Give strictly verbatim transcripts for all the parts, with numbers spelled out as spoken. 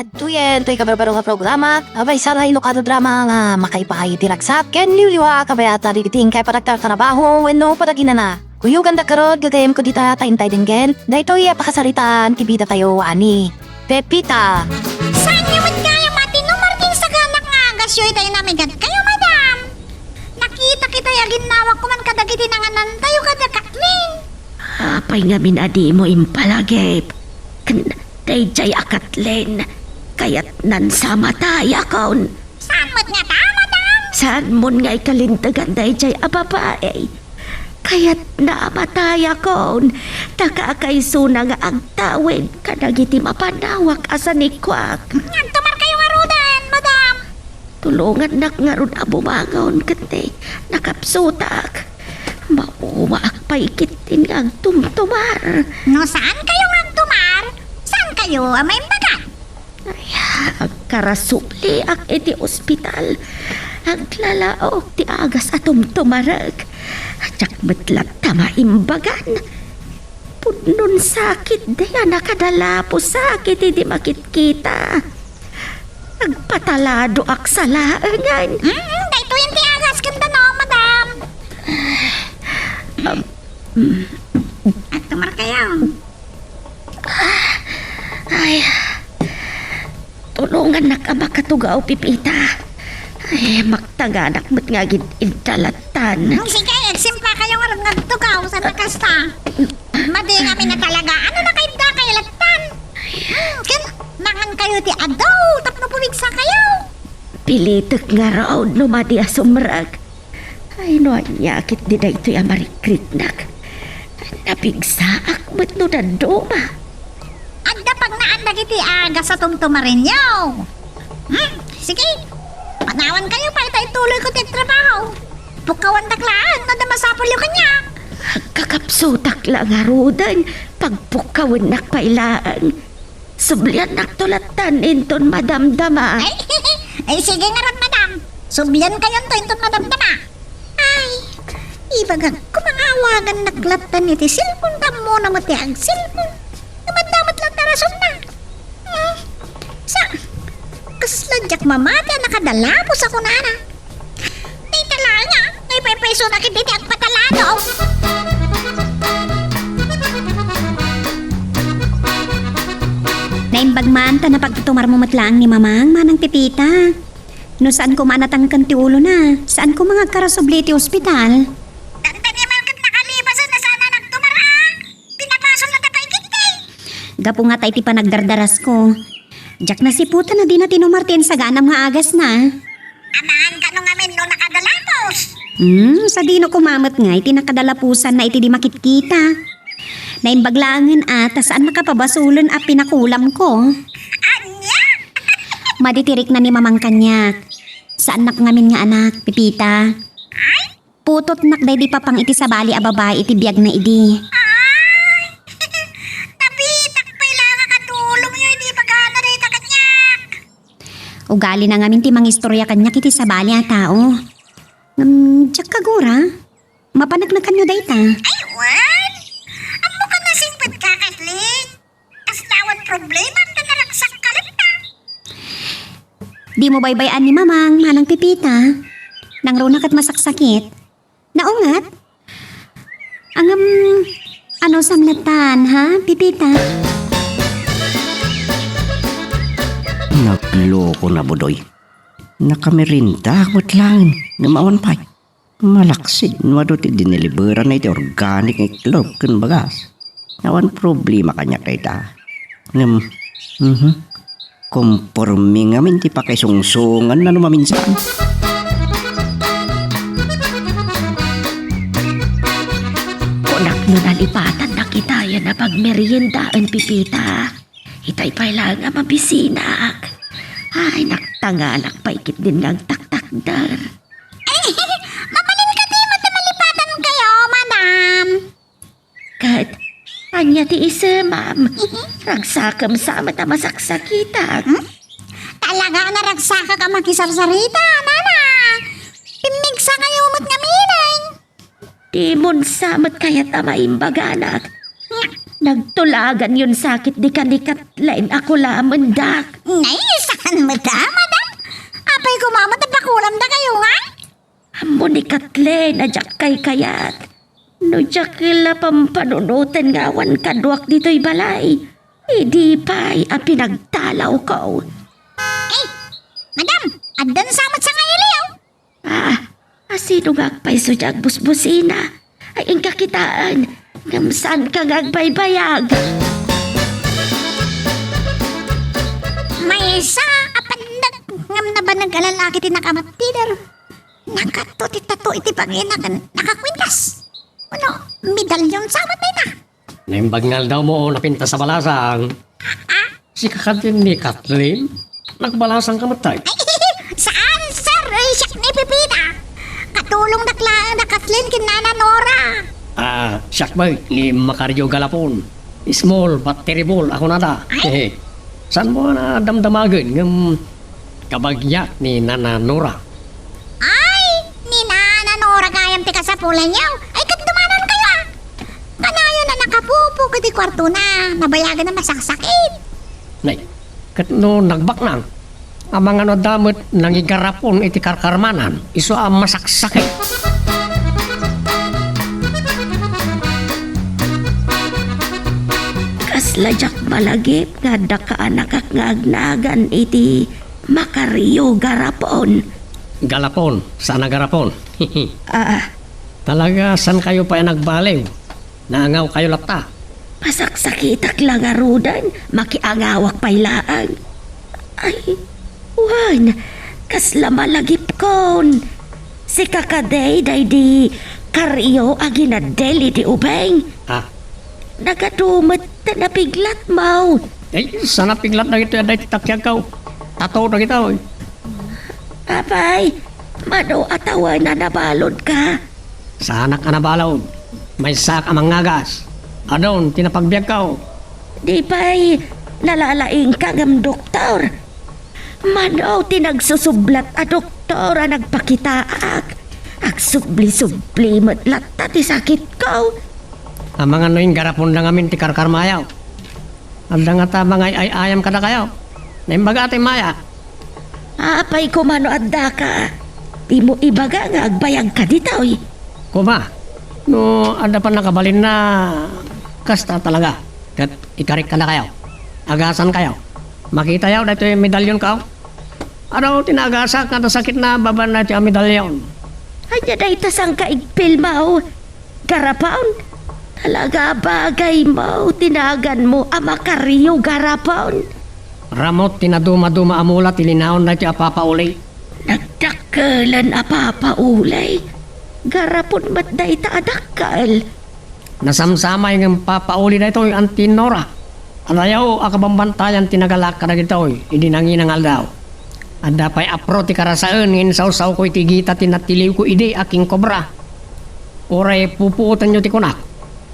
Adtoyen toy kabarbaro nga programa, a maysa nga lokal a drama nga makaipaay iti ragsak ken liwliwa a kabayatan dagiti inkay panagtatrabaho wenno panaginana. Kuyogandak ngarud, gagayyemko dita ta intay denggen daytoy a pakasaritaan ti bidatayo a ni Pepita. Saanyo met gayo matinumar ti insaganak nga agasyo ita inamigatkayo, madam? Nakitak itay a ginnawak ko man kadagiti nanganantayo kada Kathleen. Apay ngamin a dimo impalagip? Ken daydiay a Kathleen, kayatnan sa matayakon. Saan met ngata, madam? Saanmon nga ikalintegan daydiay a babai? Kayatna a matayakon, ta kakaisuna nga agtawid kadagiti mapanawak a sanikuak. Agtumarkayo ngaruden, madam. Tulongannak ngarud a bumangon ket nakapsutak. Maumaak pay ketdin nga agtumtumar. No saankayo nga agtumar, saankayo a maimbagan? Ay, agkarasubliak iti ospital. Aglalaok ti agas a tumtumarek. Diak met latta maimbagan. Pudnon sakit dayta a nakadalapusak iti di makitkita. Agpataladoak sa laengen. Mm, daytoy ti agas ken danum, madam. Um, mm. Agtumarkayo. Ay, tulongannak a makatugaw, Pepita. Ay, maktanganak met nga agid-idda lattan. Mm, sige, agsimpakayo ngarud nga agtugaw, saan a kasta? Madi ngamin a talaga. Ano, nakaiddakayo lattan? Mm, ken, mangankayo ti adu, tapno pumigsakayo. Pilitek ngarud no madi a sumrek. Ay, no ania ketdi daytoy a marikriknak. Napigsaak met no dadduma. Adda pagnaan dagiti agas a tumtumarenyo. Hmm, sige. Panawankayo pay ta ituloyko ti agtrabaho. Pukkawandak laeng no adda masapulyo kaniak. Agkakapsutak la ngaruden, pagpukkawennak pay laeng. Subliannakto lattan inton madamdama. Ay, ay, sige ngarud, madam. Subliankayonto inton madamdama. Ay, ibagak, kung mangawagannak lattan iti cellphone, ammona met ti agcellphone. Ngem adda met latta rasonna. Hmm. Sa, kasla diak mamati a nakadalapos a kunana. Dayta laeng a, naipaypaysonak iti agpatalado. Naimbag man ta napagtutumarmo met laeng ni Mamang, Manang Pepita. No saan koma a natangken ti ulona, saan koma nga agkarasubli iti ospital. Dantay ni Mal ket nakalipasen a saan a nagtumar a. Pinapasol na ta pay ketdi. Gapu ngata iti panagdardarasko. Diak nasiputan a dina tinumar ti insaganam nga agasna. Amangan kano ngamin no nakadalapos? Hmm, sadino koma met nga iti nakadalapusanna iti di makitkita. Naimbag laengen a, ta saan nakapabasolen a pinakulamko. Ania? Madi ti rikna ni Mamang kaniak. Saannak ngamin nga anak, Pepita. Ay, putotnak daydi papang iti sabali a babai iti biagna idi. Ay! Nabitak pay la nga katulongyo iti ibagana dayta kaniak. Ugalina ngamin ti mangistorya kaniak iti sabali a tao. Ngem, diak kagura. Mapaneknekanyo dayta? Ay, wen! Ammok a nasingpet ka, Kathleen. Kasla awan problema ta naragsak ka latta. Dimo baybay-an ni Mamang, Manang Pepita. Nangruna ket masaksakit. Naunget? Ngem, ano sam lattan, ha, Pepita? Nagloko na, Budoy. Nakamerienda met laeng, ngem awan pay. Malaksid no adu ti dineliberanna iti organic nga itlog ken bagas. Awan problema kaniak dayta. Ngem, mhm, komporme ngamin ti pakaisungsonganna no maminsan. Kunak no nalipatannak itayen a pagmeriendaen, Pepita. Itay pay laeng a mabisinak. Ay, naktanganak pay ketdin nga agtaktakder. Ay, mabalin kadi met ti malipatankayo, madam. Ket, ania ti isemam? Ragsakem sa met a masaksakitak. Hmm? Talaga a naragsakak a makisarsarita, nana. Pimmigsakayo met ngamin, ay. Dimon sa met kayat a maimbaganak. Nagtulagan yon sakit dika ni Kathleen a kulamenda. Nay, saan met a, madam? Apay koma met a pakulamda kayo, ngay? Ammo ni Kathleen a diak kaykayat. No diak la pampanunoten nga awan kaduak ditoy balay, idi pay a pinagtalawko. Eh, madam, addan sa met sa nga iliw? Ah, asino nga agpayso diay agbusbusina? Ay, inka kitaen, ngem saanka nga agbaybayag. Maysa a pandak ngem nabanag a lalaki ti nakamattider. Nakato ti tato iti bangina ken nakakuintas. Ano, medalyon sa met dayta? Naimbag nga aldawmo, napintas a balasang. Ah? Sika kadin ni Kathleen? Nagbalasangka met, tay? Ay, saan, sir? Ay, siak ni Pepita. Katulongdak laeng da Kathleen ken Nana Nora. Ah, siak met ni Macario Galapon. Small but terrible a kunada. Ay. Saanmo a damdamagen ngem kabagiak ni Nana Nora. Ay, ni Nana Nora gayam ti kasapulanyo. Ay, ket dumanonkayo, a. Kanayon a nakapupok iti kuartona, nabayagan a masaksakit. Nay, ket no nagbaknang, amangan no adda met nangigarapon iti karkarmanan, isu a masaksakit. Kasla diak malagip nga adda kaanakak nga agnagan iti Macario Garapon. Galapon, saan a garapon. Ah, talaga, saankayo pay a nagbaliw? Naangawkayo latta. Masaksakitak la ngaruden, makiangawak pay laeng. Ay, wen, kasla malagipkon. Sika kadi daydi Kario a ginaddel iti ubing. Ah. Nagadu met ta napiglatmo. Ay, saan a piglat dagitoy a dayta ti takiagko. Tato dagitoy. Apay, mano a tawen a nabaludka? Saanak a nabalud. Maysaak a mangngagas. Adun ti napagbiagko. Di pay nalalaingka ngem doktor? Mano ti nagsusublat a doktor a nagpakitaak? Agsubli-subli met latta ti sakitko. Amangan no ingaraponda ngamin ti karkarmayo. Adda ngata mangay-ay-ayam kadakayo. Naimbag a ti maya. Apay koma no addaka? Dimo ibaga nga agbayagka ditoy. Koma, no adda pannakabalinna, kasta talaga. Ket ikarik kadakayo. Agasankayo. Makitayo daytoy medalyonko. Adu ti naagasak nga nasakitna babaen daytoy a medalyon. Ania dayta, saanka igpilmo? Garapon? Talaga a bagaymo ti naganmo a Macario Garapon. Ramut ti nadumaduma a mula ti linaon daytoy a papauli. Nagdakkelen a papauli? Garapon met dayta a dakkel. Nasamsamay ngem papauli daytoy, Auntie Nora. Adayo a kabambantayan ti nagalak kadagitoy idi nangina nga aldaw. Adda pay apro ti karasaen nga insawsawko iti gita ti natiliwko idi a kingkobra. Uray pupuotenyo ti kunak,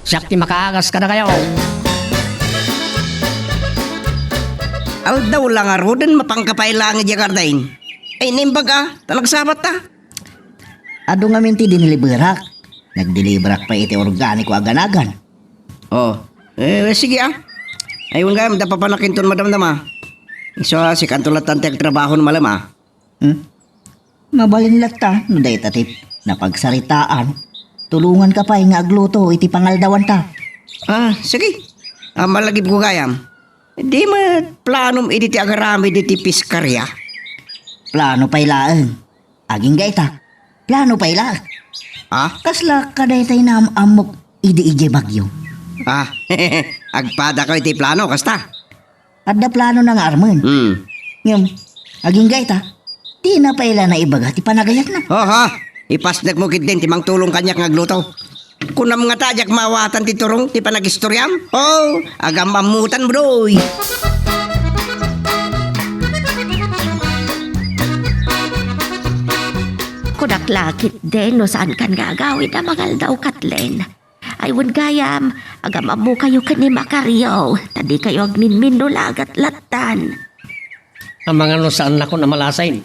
siak ti makaagas kadakayo. Aldaw la ngaruden, mapanka pay laeng idiay garden. Ay, naimbag a, ta nagsabatta. Adu ngamin ti diniliberak. Nagdiliberak pay iti organiko a ganagan. Oh, eh, sige, a. Ay, wen gayam, adda papannak inton madamdama. Isu a, sikanto lattan ti agtrabaho no malem, a. Hmm? Mabalin latta no dayta ti napagsaritaan. Tulonganka pay nga agluto iti pangaldawanta. Ah, sige. Ah, malagipko gayam. Di met planom idi ti agaramid iti piskaria? Plano pay laeng. Agingga ita, plano pay laeng. Ah? Kasla kadaytay naam-ammok idi idiay Baguio. Ah, agpadakayo iti plano, kasta? Adda planona nga armen. Hmm. Ngem, agingga ita, dina pay la naibaga ti panagayatna. Oho, ipasnekmo ketdin ti mangtulong kaniak nga agluto. Kunam ngata, diak maawatan ti turong ti panagistoriam? Oh, agam-ammutanmo, doy! Kunak la ketdin no saankan nga agawid a mangaldaw, Kathleen. Ay, wen gayam, agam-ammokayo ken ni Macario, ta dikayo agminminno la a gatlattan. Amangan no saannakon a malasin.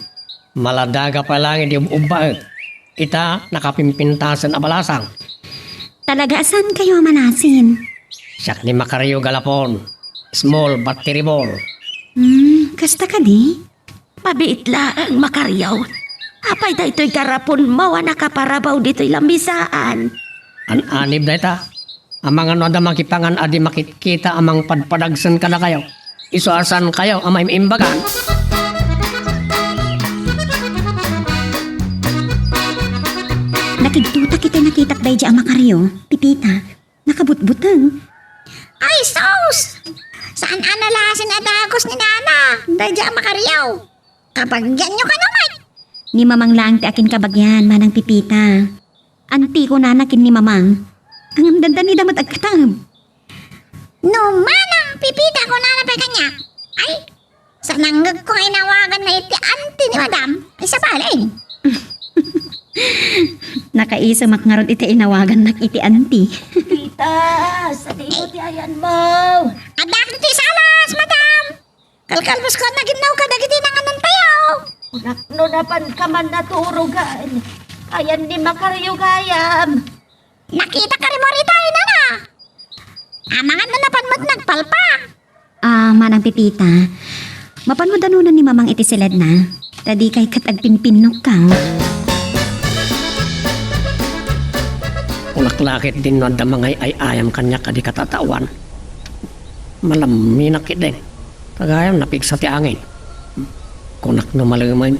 Maladaga pay laeng idi ub-ubbaek. Ita, nakapimpintasen a balasang. Talaga a saankayo a malasin? Siak ni Macario Galapon, small but terrible. Hmm, kasta kadi? Mabiit laeng, Macario. Apay daytoy garaponmo a nakaparabaw ditoy lamisaan? An-anib dayta. Amangan no adda makipangan a di makitkita a mangpadpadagsen kadakayo. Isu a saankayo a maim-imbagan. Nakigtutak iti nakitak daydi a Macario, Pipita. Nakabutbuteng. Ay, sus! Saan a nalasin a dagus ni Nana? Daydi a Macario. Kabagianyo kano met? Ni Mamang laeng ti akin kabagian, Manang Pipita. Anti kunana ken ni Mamang. Ngem dandani da met agkatab. No Manang Pipita kunana pay kaniak. Ay, sa nangngegko nga inawaganna iti anti ni Madam, ay sabali. Nakaisemak ngarud iti inawagannak iti anti. Pita, sadino ti ayanmo? Adda ti salas, Madam. Kalkalbos ko, naginnaw ka dagiti nanganantayo. Kunak no napan ka man naturugan. Ayan ni Macario gayam. Nakita ka rin mo rita, inana. Amangan no napan mo't nagpalpa. Ah, Manang Pipita, mapan mo danunan ni Mamang iti siledna. Ta dikay ket agpinpinnokka. Kunak la ket dinno adda mangay-ay-ayam kaniak a di katataoan. Malaminak ketdin. Gayam napigsa ti angin. Kunak no malemen,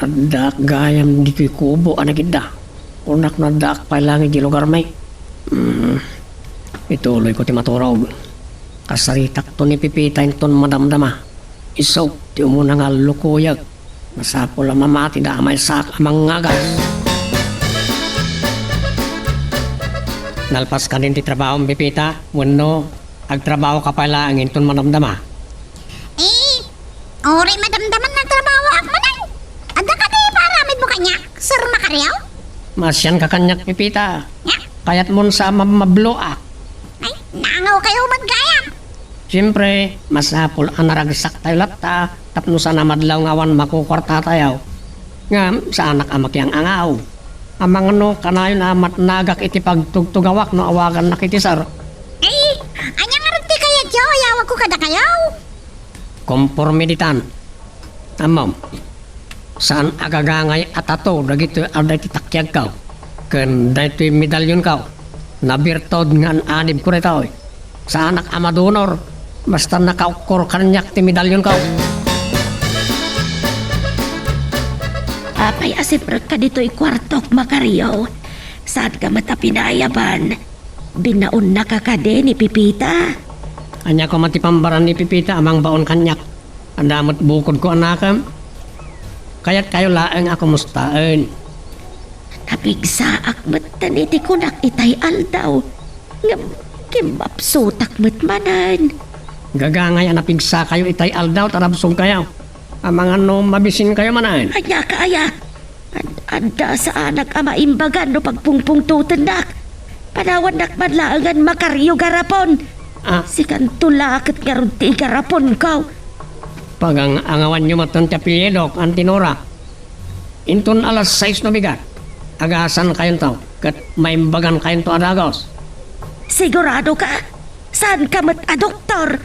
addaak gayam ditoy kubo a nagidda. Kunak no addaak pay laeng idiay lugarmi. Hmm, ituloyko ti maturog. Kasaritakto ni Pipita inton madamdama. Isog ti umuna nga allukoyek. Masapul a mamatida a maysaak a mangngagas. Nalpas kadin ti trabahom, Pipita, wenno agtrabaho ka pay laeng inton madamdama? Eh, uri madamdaman nga trabahoak manen. Adda kadi paaramidmo kaniak, Sir Macario? Maasian ka kaniak, Pipita. Nya? Kayatmon sa a mabmabloak. Ay, nangaw kayo met gayam. Siyempre, masapul a naragsak tayo latta tapno saan a madlaw nga awan makukuarta tayo. Ngem, saanak a makiang-angaw. Amangan no kanayon a matnagak iti pagtugtugawak no awagannak iti sir. Ay, ania ngarud ti kayatyo, ayawagko kadakayo? Komporme ditan. Ammom, saan a gagangay a tato dagitoy adda iti takiagko ken daytoy medalyonko. Nabirtud nga an-anibko daytoy. Saanak a madunor, basta nakaukkor kaniak ti medalyonko. Apay a siprekka ditoy kuartok, Macario? Saanka met a pinayaban? Binaonnaka kadi ni Pipita? Ania koma ti pambaran ni Pipita a mangbaon kaniak? Adda met bukodko a nakem. Kayatkayo laeng a kumustaen. Napigsaak metten iti kunak itay aldaw. Ngem kimmapsutak met manen. Gagangay a napigsakayo itay aldaw ta nabsogkayo. Amangan no mabisinkayo manen. Ania ka aya? Ad-, adda saanak a maimbagan no pagpungpungtotennak. Panawannak man laengen Macario Garapon. Ah. Sikanto la ket ngarud ti igaraponko. Pagang-angawanyo metten ti apelyidok, Auntie Nora. Inton alas sais no bigat, agasankayonto ket maimbagankayonto a dagus. Sigurado ka? Saanka met a doktor?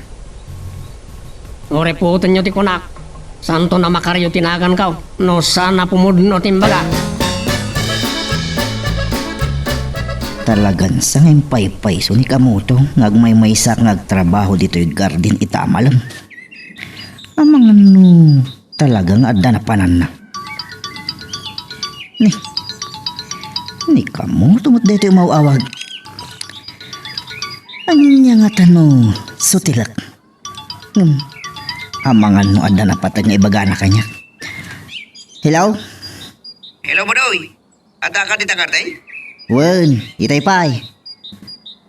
Uriputenyo ti kunak. Saanton a Macario ti naganko no saan a pumudno ti imbaga. Talagan sangimpaypayso ni Kamoto nga agmaymaysa nga agtrabaho ditoy garden ita a malem. Amangan no talaga nga adda napananna. Ni, ni Kamoto met daytoy umaw-awag. Ania ngata no sutilek? Hmm. Amangan no adda napateg nga ibagana kaniak. Hello? Hello, Budoy. Adda ka dita garden? Wen, itay pay.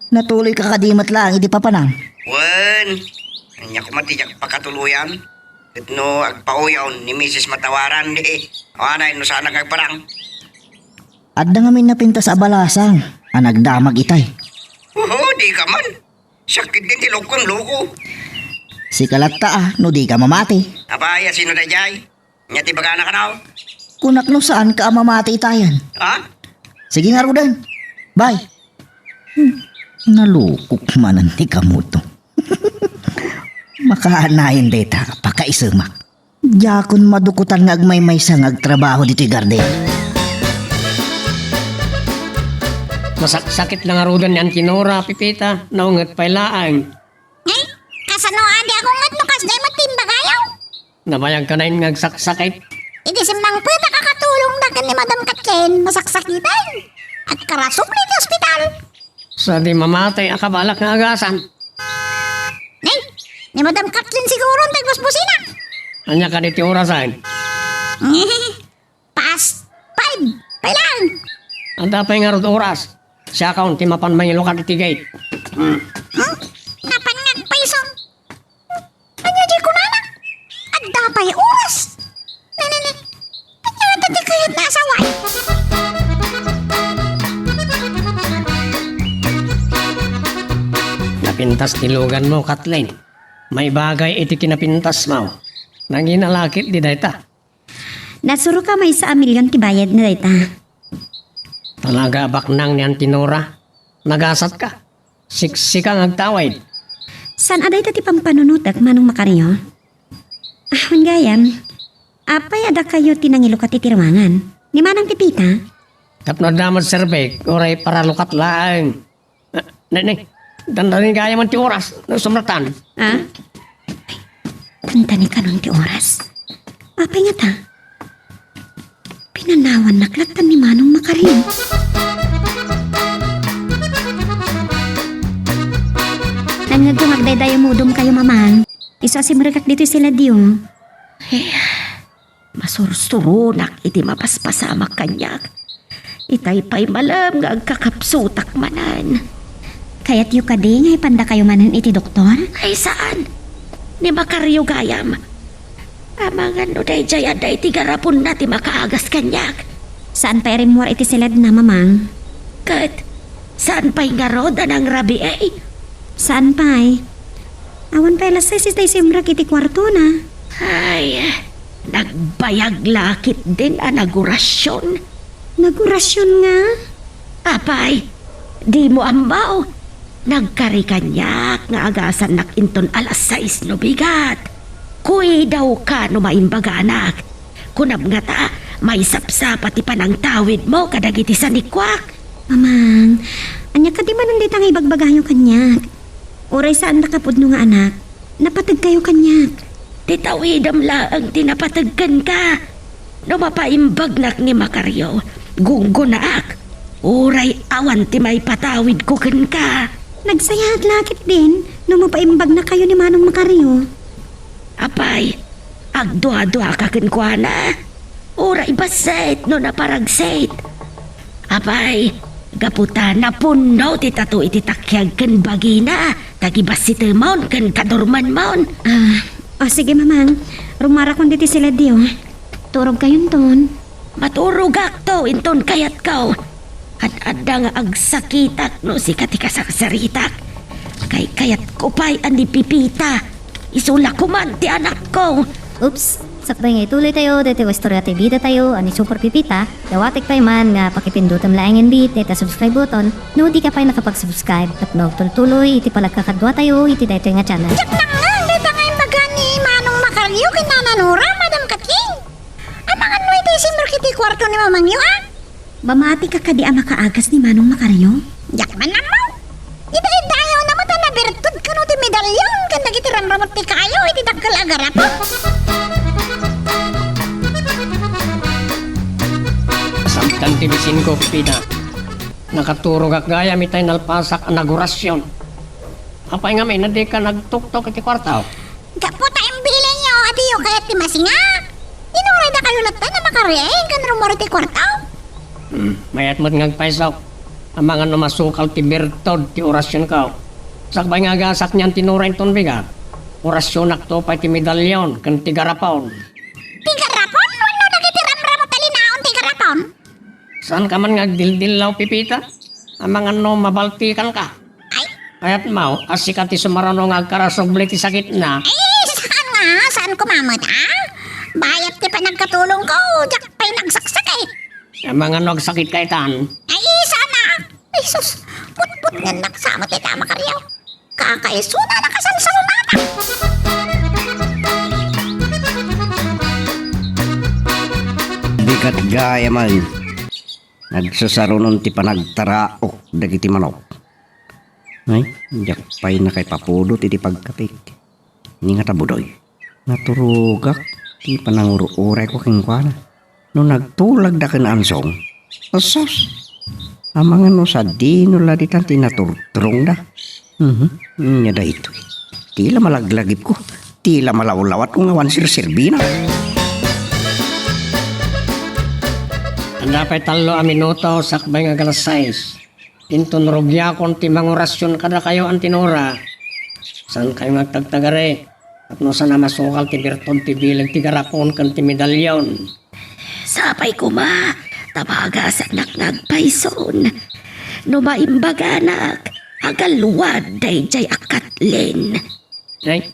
Natuloy ka kadi met laeng idi papanam? Wen, ania koma ti diak pakatuloyan? Ket no agpauyaw ni Misis Matawaran, di, awanay no saanak nga agparang. Adda ngamin napintas a balasang a nagdamag itay. Oho, di ka man. Sakit din ti lokon, loko. Sika latta a, no di ka mamati. Abay, a sino daydiay? Ania ti bagana kano? Kunak no saan ka a mamati itayan. Ha? Sige ngaruden. Bye. Hmm. Nalukok manen ti kamoto. Makaanayen dayta, pakaisemak. Diakon madukotan nga agmaymaysa nga agtrabaho ditoy garden. Masaksakit la ngaruden ni Auntie Nora, Pepita, naunget pay laeng. Eh, kasano adi a naunget no kasdi met ti imbagayo? Nabayag ka na nga agsaksakit. Idi simmangpetak a katulongda ken ni Madam Katien, masaksakiten. Agkarasubli ti ospital. Sadi mamatay a kabalak nga agasan. Nay, ni Madam Kathleen siguro ti busbusina. Ania kadi ti orasen? Past five. Pailan? Adda pay ngarud oras. Siakon ti mapan mangilukat iti gate. Hmm? Napan nga agpayso. Ania di kunana? Adda pay oras. Nini, nini. Ania ti kayat nga asawa? Napintas ti luganmo, Kathleen. Maibagay iti kinapintasmo. Nangina la ketdi dayta. Nasuroka maysa a milyon ti bayadna dayta. Talaga a baknang ni Auntie Nora. Nagasatka. Siksika nga agtawid. Saan a dayta ti pampanunotek, Manong Macario? Ah, wen gayam. Apay a dakayo ti nangilukat iti ruangan? Ni Manang Pepita? Tapno adda met serbek, uray paralukat laeng. Ah, ne, ne. Dandani gayam ti oras, no sumratan. Ah? Dandani kanon ti oras? Apay ngata? Pinanawannak latta ni Manong Macario. Nangngegko nga agdaydayaw nga udom kayo, Mamang. Isu a simrekak ditoy siladio. Eh, masursuronak iti mapaspasamak kaniak. Itay pay malem nga agkakapsutak manen. Kayatyo kadi nga ipandakayo manen iti doktor? Ay, saan. Ni Macario gayam. Amangan no daydiay adda iti garaponna ti makaagas kaniak. Saan pay rimmuar iti siledna, Mamang? Ket saan pay ngarud a nangrabii? Saan pay. Awan pay alas sais itay simrek iti kuartona. Ay, nagbayag la ketdin a nagurasion. Nagurasion nga? Apay, dimo ammo? Nagkari kaniak nga agasannak inton alas sais no bigat. Kuidawka no maimbaganak. Kunam ngata, maisapsapa ti panangtawidmo kadagiti sanikuak. Mamang, ania kadi manen dayta nga ibagbagayo kaniak? Uray saandak a pudno nga anak, napateg kayo kaniak. Ti tawidem laeng ti napateg kenka. No mapaimbagnak ni Macario, gunggonaak. Uray awan ti maipatawidko kenka. Nagsayaat la ketdin no mapaimbagna kayo ni Manong Macario. Apay, agduaduaka kenkuana? Uray bassit no naparagsit. Apay, gapu ta napunno ti tato iti takiag ken bagina, tagibassitemon ken kadurmenmon. Ah, o sige, Mamang. Rumarakon diti siladio. Turog kayonton. Maturogakto inton kayatko. Ad-adda nga agsakitak no sika ti kasarsaritak. Kaykayatko pay a ni Pepita. Isu la koman ti anakko. Oops! Sakbay nga ituloy tayo, daytoy nga istorya ti bida tayo a ni Super Pepita, dawatek pay man nga pakipindutem laengen bi dayta subscribe button no di ka pay nakapag-subscribe tapno agtultuloy iti panagkakadua tayo iti daytoy nga channel. Diak nangngeg dayta nga imbaga ni Manong Macario ken Nana Nora, Madam Kathleen. Amangan no itay simrek iti kuarto ni Mamangyo, a? Mamatika kadi a makaagas ni Manong Macario? Diak man ammo. Idaydayaw na met a nabertod kano ti medalyon ken dagiti ramramut ti kayo iti dakkel a garapon. Samtan ti bisinko, Pepita. Nakaturogak gayam itay nalpasak a nagurasyon. Apay ngamin a dika nagtuktok iti kuartaw? Gapu ta imbilinyo a diyo kayat ti masingak. Inuray dakayo latta a makariing ken rummuar iti kuartaw. Hmm, mayat met nga agpayso. Amangan no masukal ti bertod ti orasionko. Sakbay nga agasak ni Auntie Nora inton bigat, orasionakto pay ti medalyon ken ti garapon. Ti garapon? Wenno dagiti ramramut a linaon ti garapon? Saanka man nga agdildillaw, Pepita? Amangan no mabaltikanka. Ay. Kayatmo a sika ti sumarano nga agkarasubli ti sakitna? Ay, saan nga? Saan ko mamata? Bayat ti panagkatulongko, diak pay nagsaksakit. Amangan no agsakitka itan? Ay, saan a? Ay, sus, put- Putngennak sa met ita, Macario. Kakaisuna na kasalsalunata. Bigat gayam. Nagsasarunon ti panagtaraok dagiti manok. Ay, diak pay nakaipapudot iti pagkapik. Ni nga tabudoy. Naturogak ti panangur-urayko kenkuana. No nagtulagda ken Ansong, asus! Amangan no sadino la ditan ti naturturongda. Mhm. Nya daytoy. Ti la malaglagipko. Ti la malawlawatko nga awan serserbina. Adda pay tallo a minuto sakbay nga alas sais. Inton rugiakon ti mangorasion kadakayo, Auntie Nora, saankayo nga agtagtagari tapno saan a masukal ti birtud ti bileg ti garapon ken ti medallion. Sapay koma ta maagasaknak nga agpayson. No maimbaganak, agalwad daydiay a Kathleen. Ay,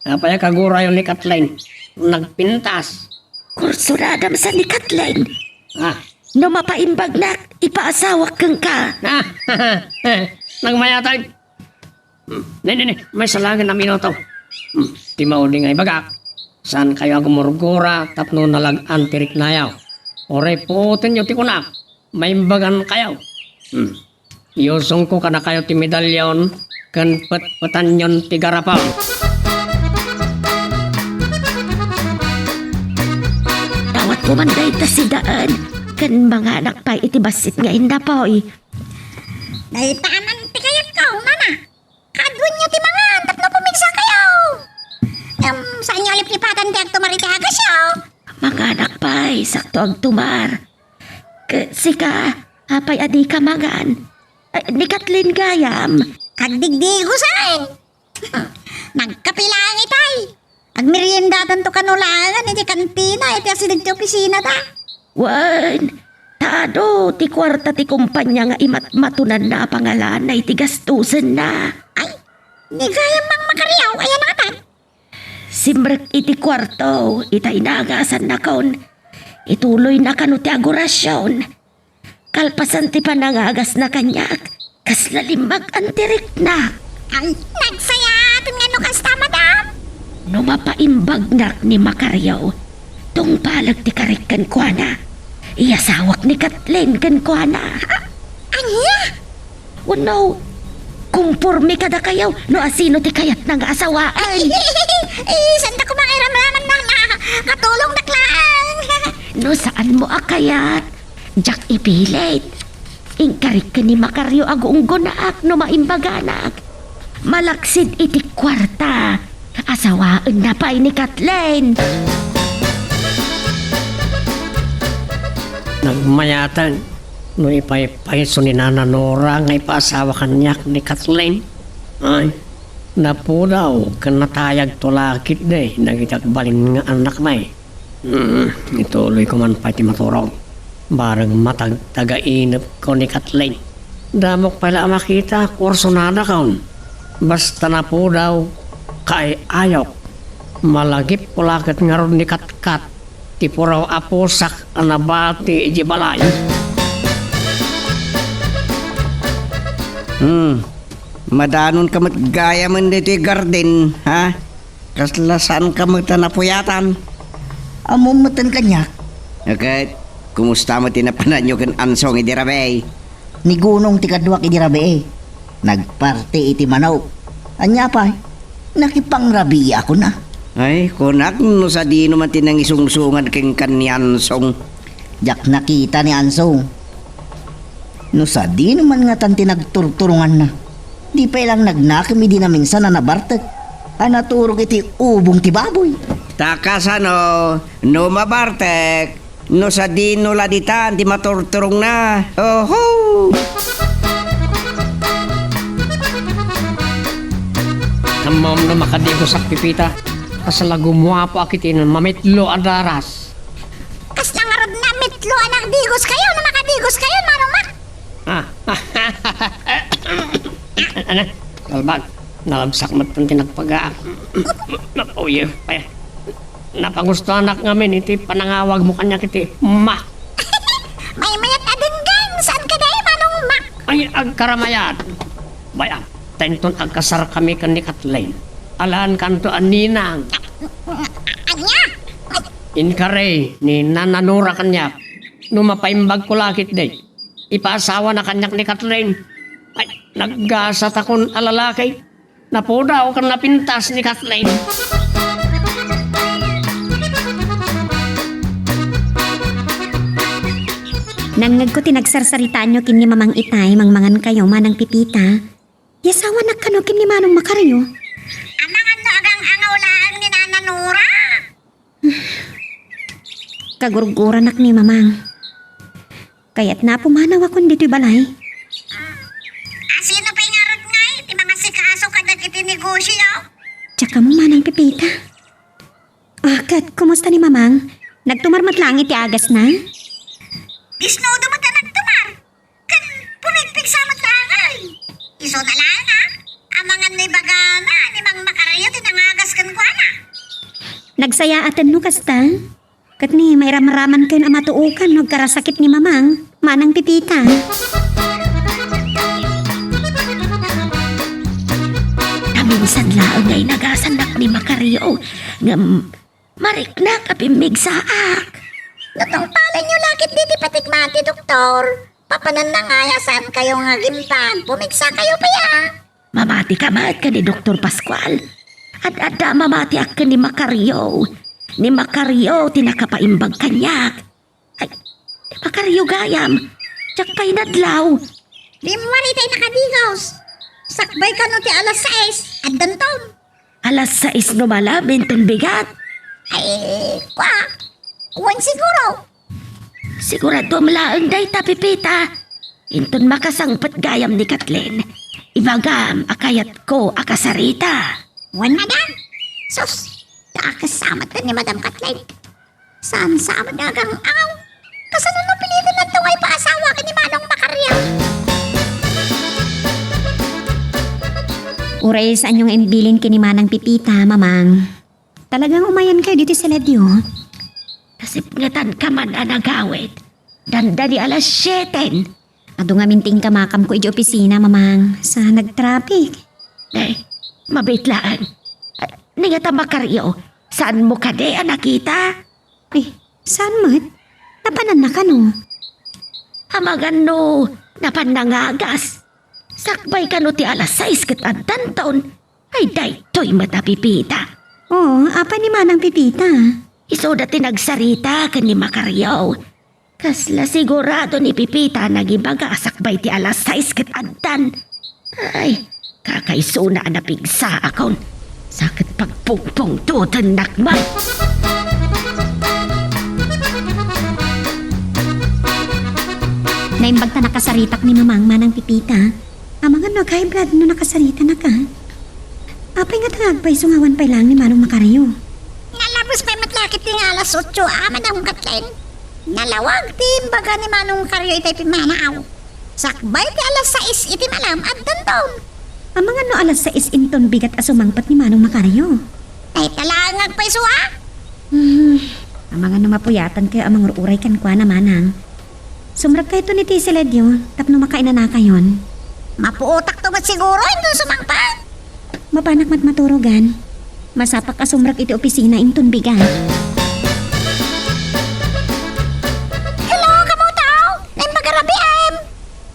apay a kagurayo ni Kathleen? Nagpintas. Kursunadam sa ni Kathleen. Ah. No mapaimbagnak, ipaasawak kenka. Ah, nagmayatan. Hmm, ne, ne, ne, maysa laeng a minuto. Hmm, ti maudi nga ibagak, saankayo a gumurgura tapno nalag-an ti riknayo. Uray puotenyo ti kunak, maimbagankayo. Hmm. Iusongko kadakayo ti medallion ken petpetanyon ti garapon. Dawatko man dayta sidaen ken manganak pay iti bassit nga innapoy. Dayta man ti kayatko, Mama. Kaduenyo ti mangan tapno pumigsakayo. Em, saanyo a liplipatan ti agtumar iti agasyo? Manganak pay, sakto agtumar. Ket sika, apay a dika mangan? Ay, ni Kathleen gayam. Agdigdigosen. Nagkape laeng itay. Agmeriendatanto kano laengen iti kantina iti asideg ti opisinata. Wen, ta adu ti kuarta ti kompania nga imatmatonanna a pangalanna iti gastusenna. Ay, ni gayam Mang Macario, ayanatan. Simrek iti kuarto, ita inagasannakon. Ituloyna kano ti agorasion. Kalpasan ti panangagasna kaniak, kasla limmag-an ti rikna. Ay, nagsayaaten nga no kasta, madam. No mapaimbagnak ni Macario, tungpaleg ti karik kenkuana. Iyasawak ni Kathleen kenkuana. Ah, ania? Wenno, kumporme kadakayo no asino ti kayatna nga asawaen. Eh, santa koma nga iramraman na, na katulongnak laeng. No saanmo a kayat, diak ipilit. Inkarik ken ni Macario a guunggonaak no maimbaganak. Malaksid iti kuarta, asawaenna pay ni Kathleen. Nagmayatan no ipaypayso ni Nana Nora nga ipaasawa kaniak ni Kathleen. Ay, napudaw ken natayagto la ketdi dagiti agbalin nga annakmi. Hmm, ituloyko man pay ti maturog. Bareng matagtagainepko ni Kathleen. Damok pay la a makita, kursunadakon. Basta napudaw, kaay-ayok. Malagipko la ket ngarud ni Katkat ti puraw a pusak a nabati idiay balay. Hmm, madanonka met gayamen ditoy garden, ha? Kasla saanka met a napuyatan? Ammom metten kaniak. Ket, kumusta met ti napananyo ken Ansong idi rabii? Ni Gunong ti kaduak idi rabii. Nagparti iti manok. Ania pay? Nakipangrabiakon a. Ay, kunak no sadino man ti nangisungsungad kenka ni Ansong. Diak nakita ni Ansong. No sadino man ngatan ti nagturturonganna, di pay lang nagnakem idi naminsan a nabartek a naturog iti ubong ti baboy. Ta kasano, no mabartek, no sadino la ditan ti maturturongna? Oho! Ammom no makadigosak, Pipita, kasla gumuapoak iti mamitlo a daras. Kasla ngarud nga mitlo a nagdigoskayo no makadigoskayo, Manong Mak. Ah. Ano? Kalbag, nalabsak met ti nagpaga. Napuyo, ay. Napagustuanak ngamin iti panangawagmo kaniak iti Mak. Maymayat a denggen, saan kadi, Manong Mak? Ay, agkaramayat. Bay-am, ta inton agkasarkami ken ni Kathleen, alaenkanto a ninang. Ania? Inkari ni Nana Nora kaniak no mapaimbagko la ketdi. Ipaasawana kaniak ni Kathleen. Ay, naggasatakon a lalaki. Napudaw ken napintas ni Kathleen. Nangngegko ti nagsarsaritaanyo ken ni Mamang Itay, mangmangankayo, Manang Pepita. Yasawanak kano ken ni Manong Macario? Amangan no agang-angaw laeng ni Nana Nora. Kagurguranak ni Mamang. Kayatna a pumanawakon ditoy balay. Asino pay ngarud ngay ti mangasikaso kadagiti negosio? Diak ammo, Manang Pepita. Ah, ket kumusta ni Mamang? Nagtumar met laeng iti agasna? Disnudo met a nagtumar. Ken pumigpigsa met laeng, ay. Isuna laeng, a. Amangan no ibagana ni Mang Macario ti nangagas kenkuana. Nagsayaaten no kasta. Ket ni, mairamramankayon a matuokan no agkarasakit ni Mamang, Manang Pepita. Naminsan laeng nga inagasannak ni Macario, ngem mariknak a pimmigsaak. No tungpalenyo la ketdi ti patikmaan ti doktor, papananna ngay a saankayo nga agimpan, pumigsakayo pay a. Mamatika met ken ni Doktor Pascual. Ad-adda a mamatiak ken ni Macario. Ni Macario ti nakapaimbag kaniak. Ay, ni Macario gayam. Diak pay nadlaw. Rimmuar itay nakadigos. Sakbay kano ti alas sais, addanton. Alas sais no malem inton bigat? Ay, kua. Wen siguro. Siguraduam laeng dayta, Pepita. Inton makasangpet gayam ni Kathleen, ibagam a kayatko a kasarita. Wen, madam. Sus, ta kasama ta ni Madam Kathleen. Saan sa amin nga agang-aw? Kasano no pilitan nanto nga ipaasawa ken ni Manong Macario? Uray saanyo nga imbilin ken ni Manang Pepita, Mamang. Talagang umayankayo ditoy siledyo? Nasipngetanka man a nagawid. Dandani alas siete. Adu ngamin ti inkamakamko idiay opisina, Mamang, sa nagtraffic. Eh, mabiit laeng. Ah, ni ngata, Macario, saanmo kadi a nakita? Eh, saan met? Napananna kano? Amangan no napan nangagas. Sakbay kano ti alas sais ket addanton. Ay, daytoy met a Pepita. Oo, apay ni Manang Pepita? Isuda ti nagsarita ken ni Macario. Kasla sigurado ni Pepita a nagibaga a sakbay ti alas sais ket addan. Ay, kakaisuna a napigsaakon. Sa ket pagpungpungtotennak met. Naimbag ta nakasaritak ni Mamang, Manang Pepita. Amangan no ag-high blood no nakasaritanaka. Apay ngata nga agpayso nga awan pay laeng ni Manong Macario? Nalabes pay met la ketdi nga alas otso a, Madam Kathleen. Nalawag ti imbaga ni Manong Macario itay pimmanaw. Sakbay ti alas sais iti malem, addanton. Amangan no alas sais inton bigat a sumangpet ni Manong Macario? Dayta laeng nga agpayso a. Hmm, amangan no mapuyatankayo a mangur-uray kenkuana, Manang. Sumrekkayton iti siledyo tapno makainanakayon. Mapuotakto met siguro inton sumangpet. Mapanak met maturogan. Masapak a sumrek iti opisina inton bigat. Hello, Kamotaw! Naimbag a rabii, em?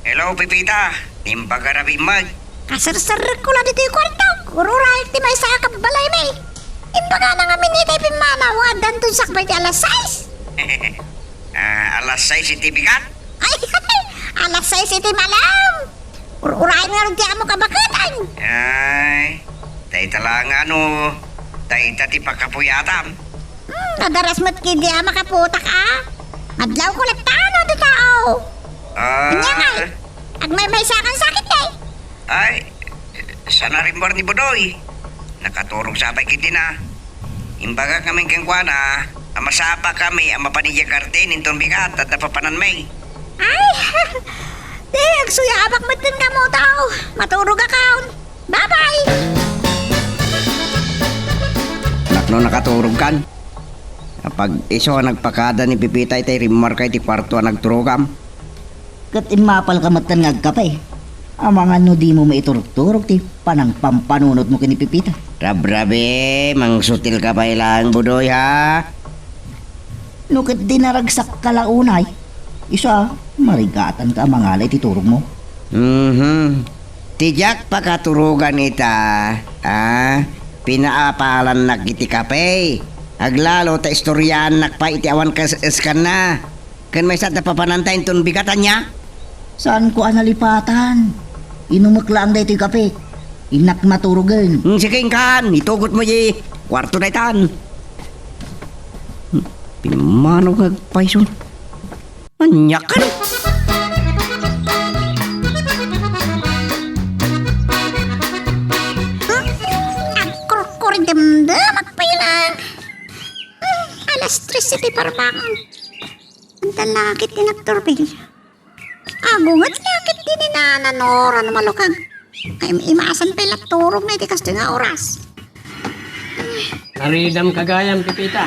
Hello, Pepita! Naimbag a rabii met. Kaserserrekko la ditoy kuartok. Ururayak ti maysa a kabbalaymi. Imbagana ngamin itay pimmanaw a addanton sakbay ti alas sais. Ah, alas sais iti bigat? Ay, alas sais iti malem. Ur-urayen ngarud ti ammok a baket, ay. Ay, dayta la nga no, dayta ti pakapuyatam. Hmm, nadaras met ketdi a makaputak a. Madlawko latta no adda tao. Ah. Ania ngay? Agmaymaysakan sakit, ay. Ay, saan a rimmuar ni Budoy. Nakaturog sa pay ketdina. Imbagak ngamin kenkuana a masapakami a mapan idiay garden inton bigat a papananmi. Ay, di, agsuyaabak met ken Kamotaw. Maturogakon. Bye-bye! Napno nakaturogkan? Apag-isu a nagpakada ni Pepita itay rimmuarka iti kuarto a nagturogam. Ket immapalka metten nga agkape. Amangan no dimo maiturog-turog ti panangpampanunotmo ken ni Pepita. Rabrabi, mangsutilka pay laeng, Budoy, ha? No ket di naragsakka la unay, isu a, marigatanka a mangala iti turogmo. Mhm. Ti diak pakaturogan ita, a, pinaapalannak iti kape. Aglalo ta istoriaannak pay iti awan kas-, kaskanna. Ken maysa ta papananta inton bigat, ania? Saanko a nalipatan. Inumek laeng daytoy kape. Innak maturogen. Hmm, sige, inkan. Itugotmo diay kuarto daytan. Hmm, pimmanaw nga agpayso. Ania kan? Hmm? Agkurkurdemdem, agpaylang. Hmm, alas tres iti parbangon. Anta la ket ti nagturbil. Agunget la ket ti ni Nana Nora no malukag. Ay, imasan pay la turogna iti kastoy nga oras. Aridam ka gayam, Pepita.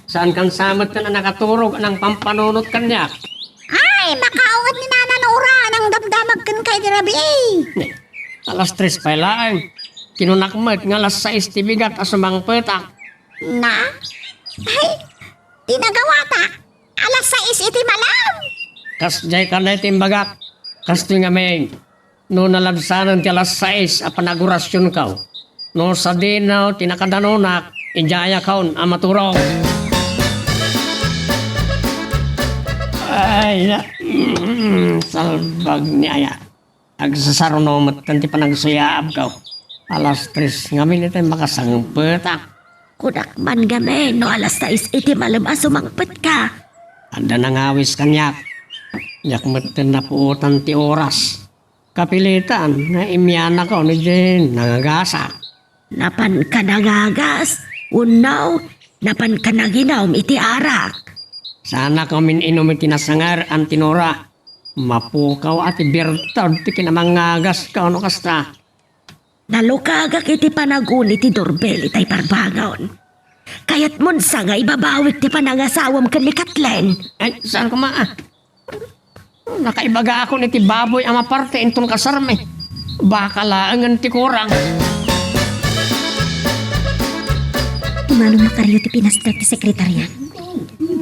Saankan sa met a nakaturog a nangpampanunot kaniak? Ay, makaunget ni Nana Nora a nangdamdamag kenka iti rabii. Ne, alas tres pay laeng. Kinunak met nga alas sais ti bigat a sumangpetak. Na? Ay, ti nagawatak. Alas sais iti malem. Kasdiay kano ti imbagak. Kastoy ngamin, no nalabsanen ti alas sais a panagurasionko, no sadino ti nakadanonak, idiayakon a maturog. Ay, na, salbag ni aya. Agsasaruno metten ti panagsuyaabko. Alas tres ngamin iti makasangpetak. Kunak man ngamin no alas sais iti malem a sumangpetka. Adda nangawis kaniak. Diak metten napuotan ti oras. Kapilitan nga immianakon idiay nangagasak. Napanka nangagas, wenno napanka nanginom iti arak? Saanakon min-inum iti nasangar, Auntie Nora. Mapukaw a ti birtod ti kinamangagasko no kasta. Nalukagak iti panaguni ti durbel itay parbangon. Kayatmon sa nga ibabawik ti panangasawam ken ni Kathleen? Ay, saan koma, ah? Nakaibagakon iti baboy a maparte inton kasarmi. Baka laengen ti kurang. Manong Macario ti pinasda ti sekretarian.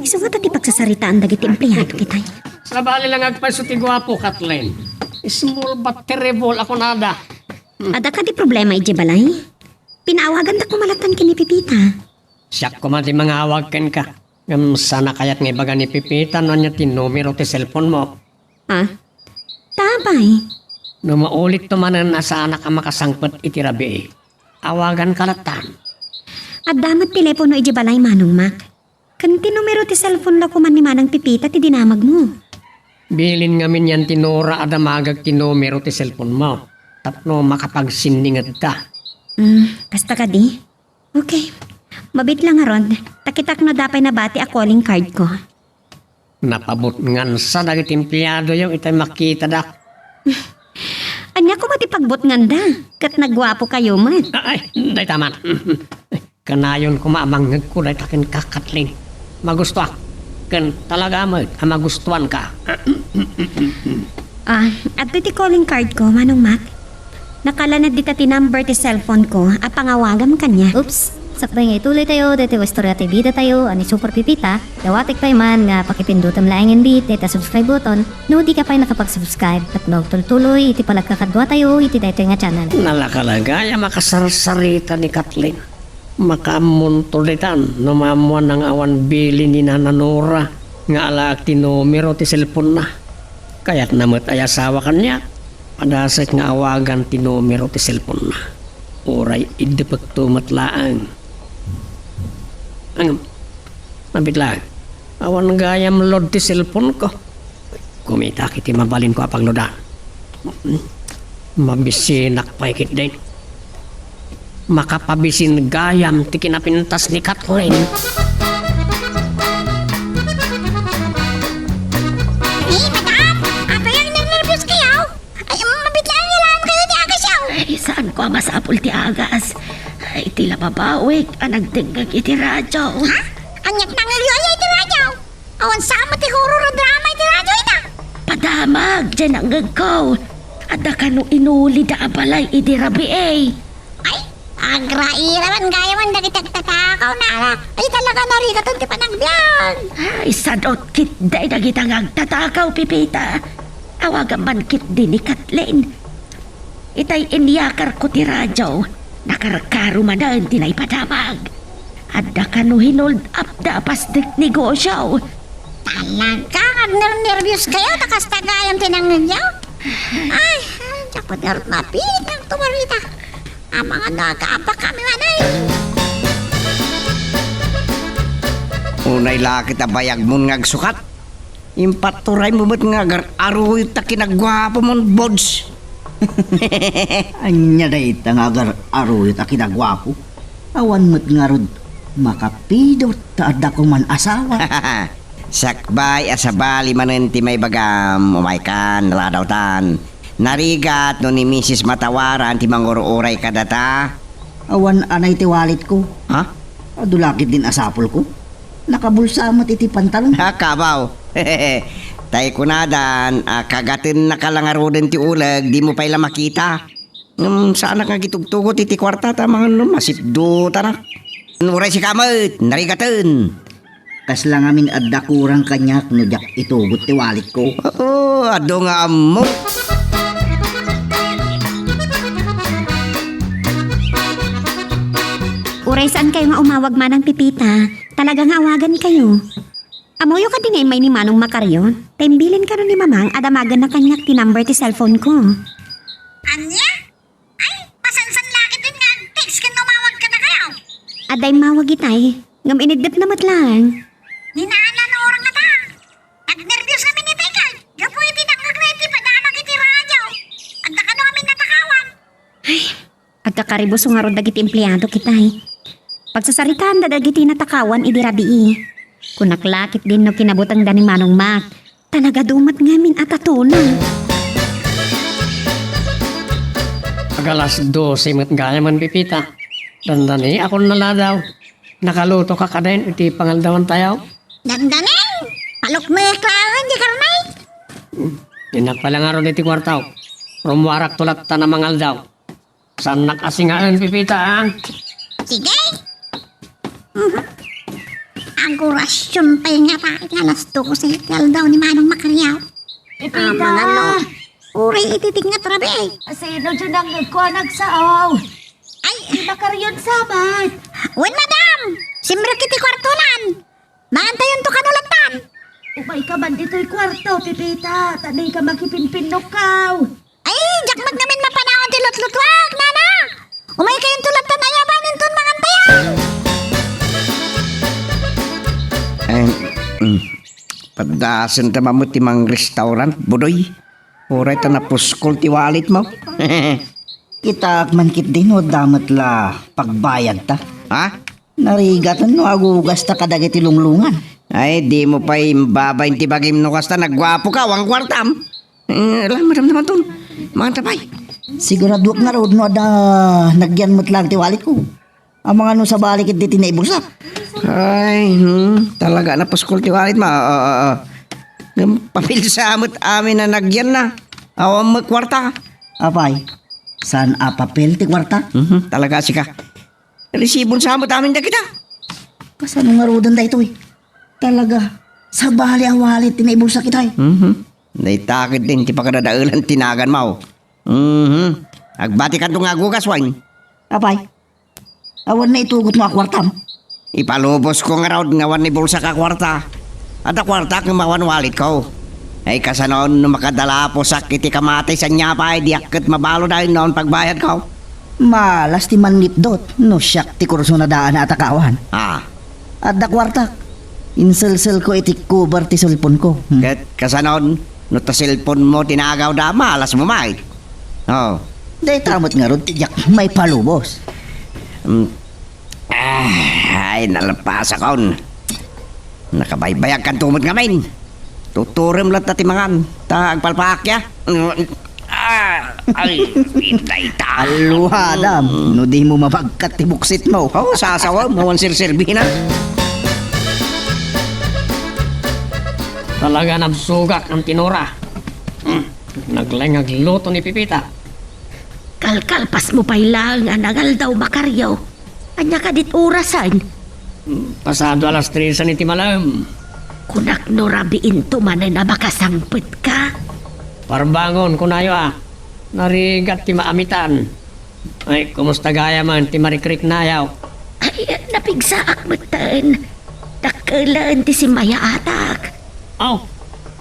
Isu ngata ti pagsasaritaan dagiti empleado kitay. Sabali lang agpayso ti guapo, Kathleen. Small but terrible a kunada. Adda kadi problema idiay balay? Pinaawaganda koma latta ken ni Pepita. Siak koma ti mangawag kenka. Ngem saan a kayat nga ibaga ni Pepita no ania ti numero ti cellphone mo. Ah? Tapay? No maulitto manen a saanak a makasangpet iti rabii, awaganka latta. Adda met telepono idiay balay, Manong Mac. Ken ti numero ti cellphone la koma ni Manang Pepita ti dinamagmo. Bilin ngamin ni Auntie Nora a damagek ti numero ti cellphone mo tapno makapagsindingedta. Hmm, kasta kadi? Okay. Mabiit la ngarud, ta kitak no adda pay nabati a calling card ko. Napabutngansa dagiti empleadoyo itay makitadak. Ania koma ti pagbutnganda? Ket nagguapokayo met. Ay, dayta man. Kanayon koma a mangngegko dayta kenka, Kathleen. Magustoak. Ken talaga met a magustoanka. Ah, adtoy ti calling card ko, Manong Mac. Nakalanad dita ti number ti cellphone ko a pangawagam kaniak. Oops! Sakbay nga ituloytayo daytoy nga istorya ti bidatayo a ni Super Pepita, dawatek pay man nga pakipindutem laengen met dayta subscribe button no dika pay nakapag-subscribe tapno agtultuloy iti panagkakaduatayo iti daytoy nga channel. Nalakalaga a makasarsarita ni Kathleen. Makaammonto ditan no maammoanna nga awan bilin ni Nana Nora nga alaek ti numero ti cellphone-na. Kayatna met a iyasawa kaniak. Padasek nga awagan ti numero ti cellphone-na. Uray iddepekto met laeng. Ngem, mabiit laeng. Awan gayam load ti cellphone-ko. Kumitak iti mabalinko a pagloadan. Mabisinak pay ketdin. Makapabisin gayam ti kinapintas ni Kathleen. Eh, madam! Apay a nernerbios kayo? Ay, mabiit laeng nga laeng kayo ti agasyo. Ay, saanko a masapul ti agas. Ay, ti lababawik a nagdengngeg iti radyo. Ha? Aniak nangngegyo aya iti radyo? Awan sa met ti horror a drama iti radyo ita. Padamag, diay nangngegko. Adda kano inulida a balay idi rabii. Ay, agraira man gayam dagiti agtatakaw, nana. Ay, talaga, narigaton ti panagbiag. Ay, sadot ketdi dagita nga agtatakaw, Pepita. Awagam man ketdi ni Kathleen. Itay inyakarko ti radio, nakarkaro manen ti naipadamag. Adda kano hinold up da a pasdek negosio. Talaga, agnernerbios kayo, ta kasta gayam ti nangngegyo? Ay, diak met ngarud mapinang tumarita. Amangan no agapa kami manay. Unay la ket a bayagmon nga agsukat. Impatturaymo met nga agar-aruyot ta kinaguapomon, Bods. Ania dayta nga agar-aruyot a kinaguapo? Awan met ngarud makapidot ta adda koman asawa. Sakbay a sabali manen ti maibagam, umaykan, naladawtan. Narigat no ni Misis Matawaran ti mangur-uray kadata. Awan anay ti walletko. Ha? Adu la ketdin a sapolko. Nakabulsa met iti pantalon. Ha, kabaw. Tay kunadan, a, kagatennaka la ngaruden ti uleg, dimo pay la makita. Ngem saanak nga agitugtugot iti kuarta ta amangan no masipdutanak. Uray sika met, narigaten. Kasla ngamin adda kurang kaniak no diak itugot ti walletko. Oo, adu nga ammo. Uray saan kayo nga umawag manang Pepita, talaga nga awagan kayo. Ammoyo kadi nga immay ni Manong Makaryo? Ta imbilin kano ni Mamang a damagenna kaniak ti number ti cellphone ko. Ania? Ay, masansan la ketdin nga ag-text ken umawag kadakayo. Adda immawag itay, ngem iniddepna met laeng. Ni nana no orang ngata. Nagnerbios ngamin itay ket gapu iti nangngegna iti padamag iti radio. Adda kano amin natakawan. Ay, agkakaribuso ngarud dagiti empleado ketdin. Pagsasaritaanda dagiti natakawan idi rabii. Kunak la ketdin no kinabutengda ni Manong Mac. Talaga dumat ngamin a tatuna. Ag-alas dose met gayam, Pepita. Dandani, akon naladaw. Nakaluto ka kadin iti pangaldawan tayo? Dandani! Palukmek laeng di karne. Dinak pala ngarud iti kuartaw. Rummuarak tulad ta na mangaldaw. Saannak a singaen, Pepita, a? Sige. Mhm. Agorasion pay ngata iti alas dose ti aldaw ni Manong Makaryo. Pepita! Amangan no. Uray iti tikngat rabii. Sino diay nangngegko a nagsao? Ay! Ni Makaryo samet. Wen, madam! Simrek iti kuartonan. Maantayonto kano lattan. Umayka man ditoy kuarto, Pepita, ta dika makipinpinnokkaw. Ay, diak met ngamin mapanawan ti lutlutuak, nana. Umaykayonto lattan, ayabaninton mangantayan. Ay, mm, paddasen ta mamut ti mangrestaurant, Budoy. Uray ta napuskol ti walletmo. Kitaak man ketdi no adda met la pagbayadta. Ha? Narigat no agugasta kadagiti lunglungan. Ay, dimo pay imbabain ti bagim no kasta, nagguapoka, awan kuartam. Eh, ala, madam naman ton. Manganta pay. Siguraduak ngarud no adda nagyan met laeng ti walletko. Amangan no sabali ketdi ti naibulsak. Ay, hmm, talaga napuskol ti walletmo. Oo, oo, oo. Ngem papel sa met amin a nagyanna. Awan met kuarta. Apay, saan a papel ti kuarta? Mhm, talaga sika. Resibon sa met amin dagita. Kasano ngaruden daytoy? Talaga, sabali a wallet ti naibulsak itay. Mhm. Dayta ketdin ti pakadadaelan ti naganmo. Mhm. Agbatikanto nga agugas, wen? Apay, awan naitugotmo a kuartam? Ipalubosko ngarud nga awan naibulsak a kuarta. Adda kuartak ngem awan walletko. Ay, kasano no makadalaposak iti kamatay, ania pay, diak ket mabaluden no awan pagbayadko. Malas ti mannipdot no siak ti kursunadaan a atakawan. Ah. Adda kuartak. Inselselko iti cover ti cellphoneko. Hmm. Ket kasano no ta cellphonemo ti nagawda, malasmo met? Oh. Dayta met ngarud ti diak maipalubos. Hmm. Ah, ay, nalpasakon. Nakabaybayagkanto met ngamin. Tuturem latta ti mangan, ta agpalpaakya. Ah, ay, dayta. Alluadam, no dimo mabagkat ti buksitmo. Oh, sasawem, awan serserbina. Talaga nabsugak, Auntie Nora. Hmm. Naglaing nga agluto ni Pepita. Kalkalpasmo pay laeng a nangaldaw, Macario. Ania kadi ti orasen? Pasado alas tres iti malem. Kunak no rabiinto manen a makasangpetka. Parbangon, kunayo a. Narigat ti maamitan. Ay, kumusta gayam ti marikriknayo? Ay, napigsaak metten. Dakkelen ti simmaatak. Aw,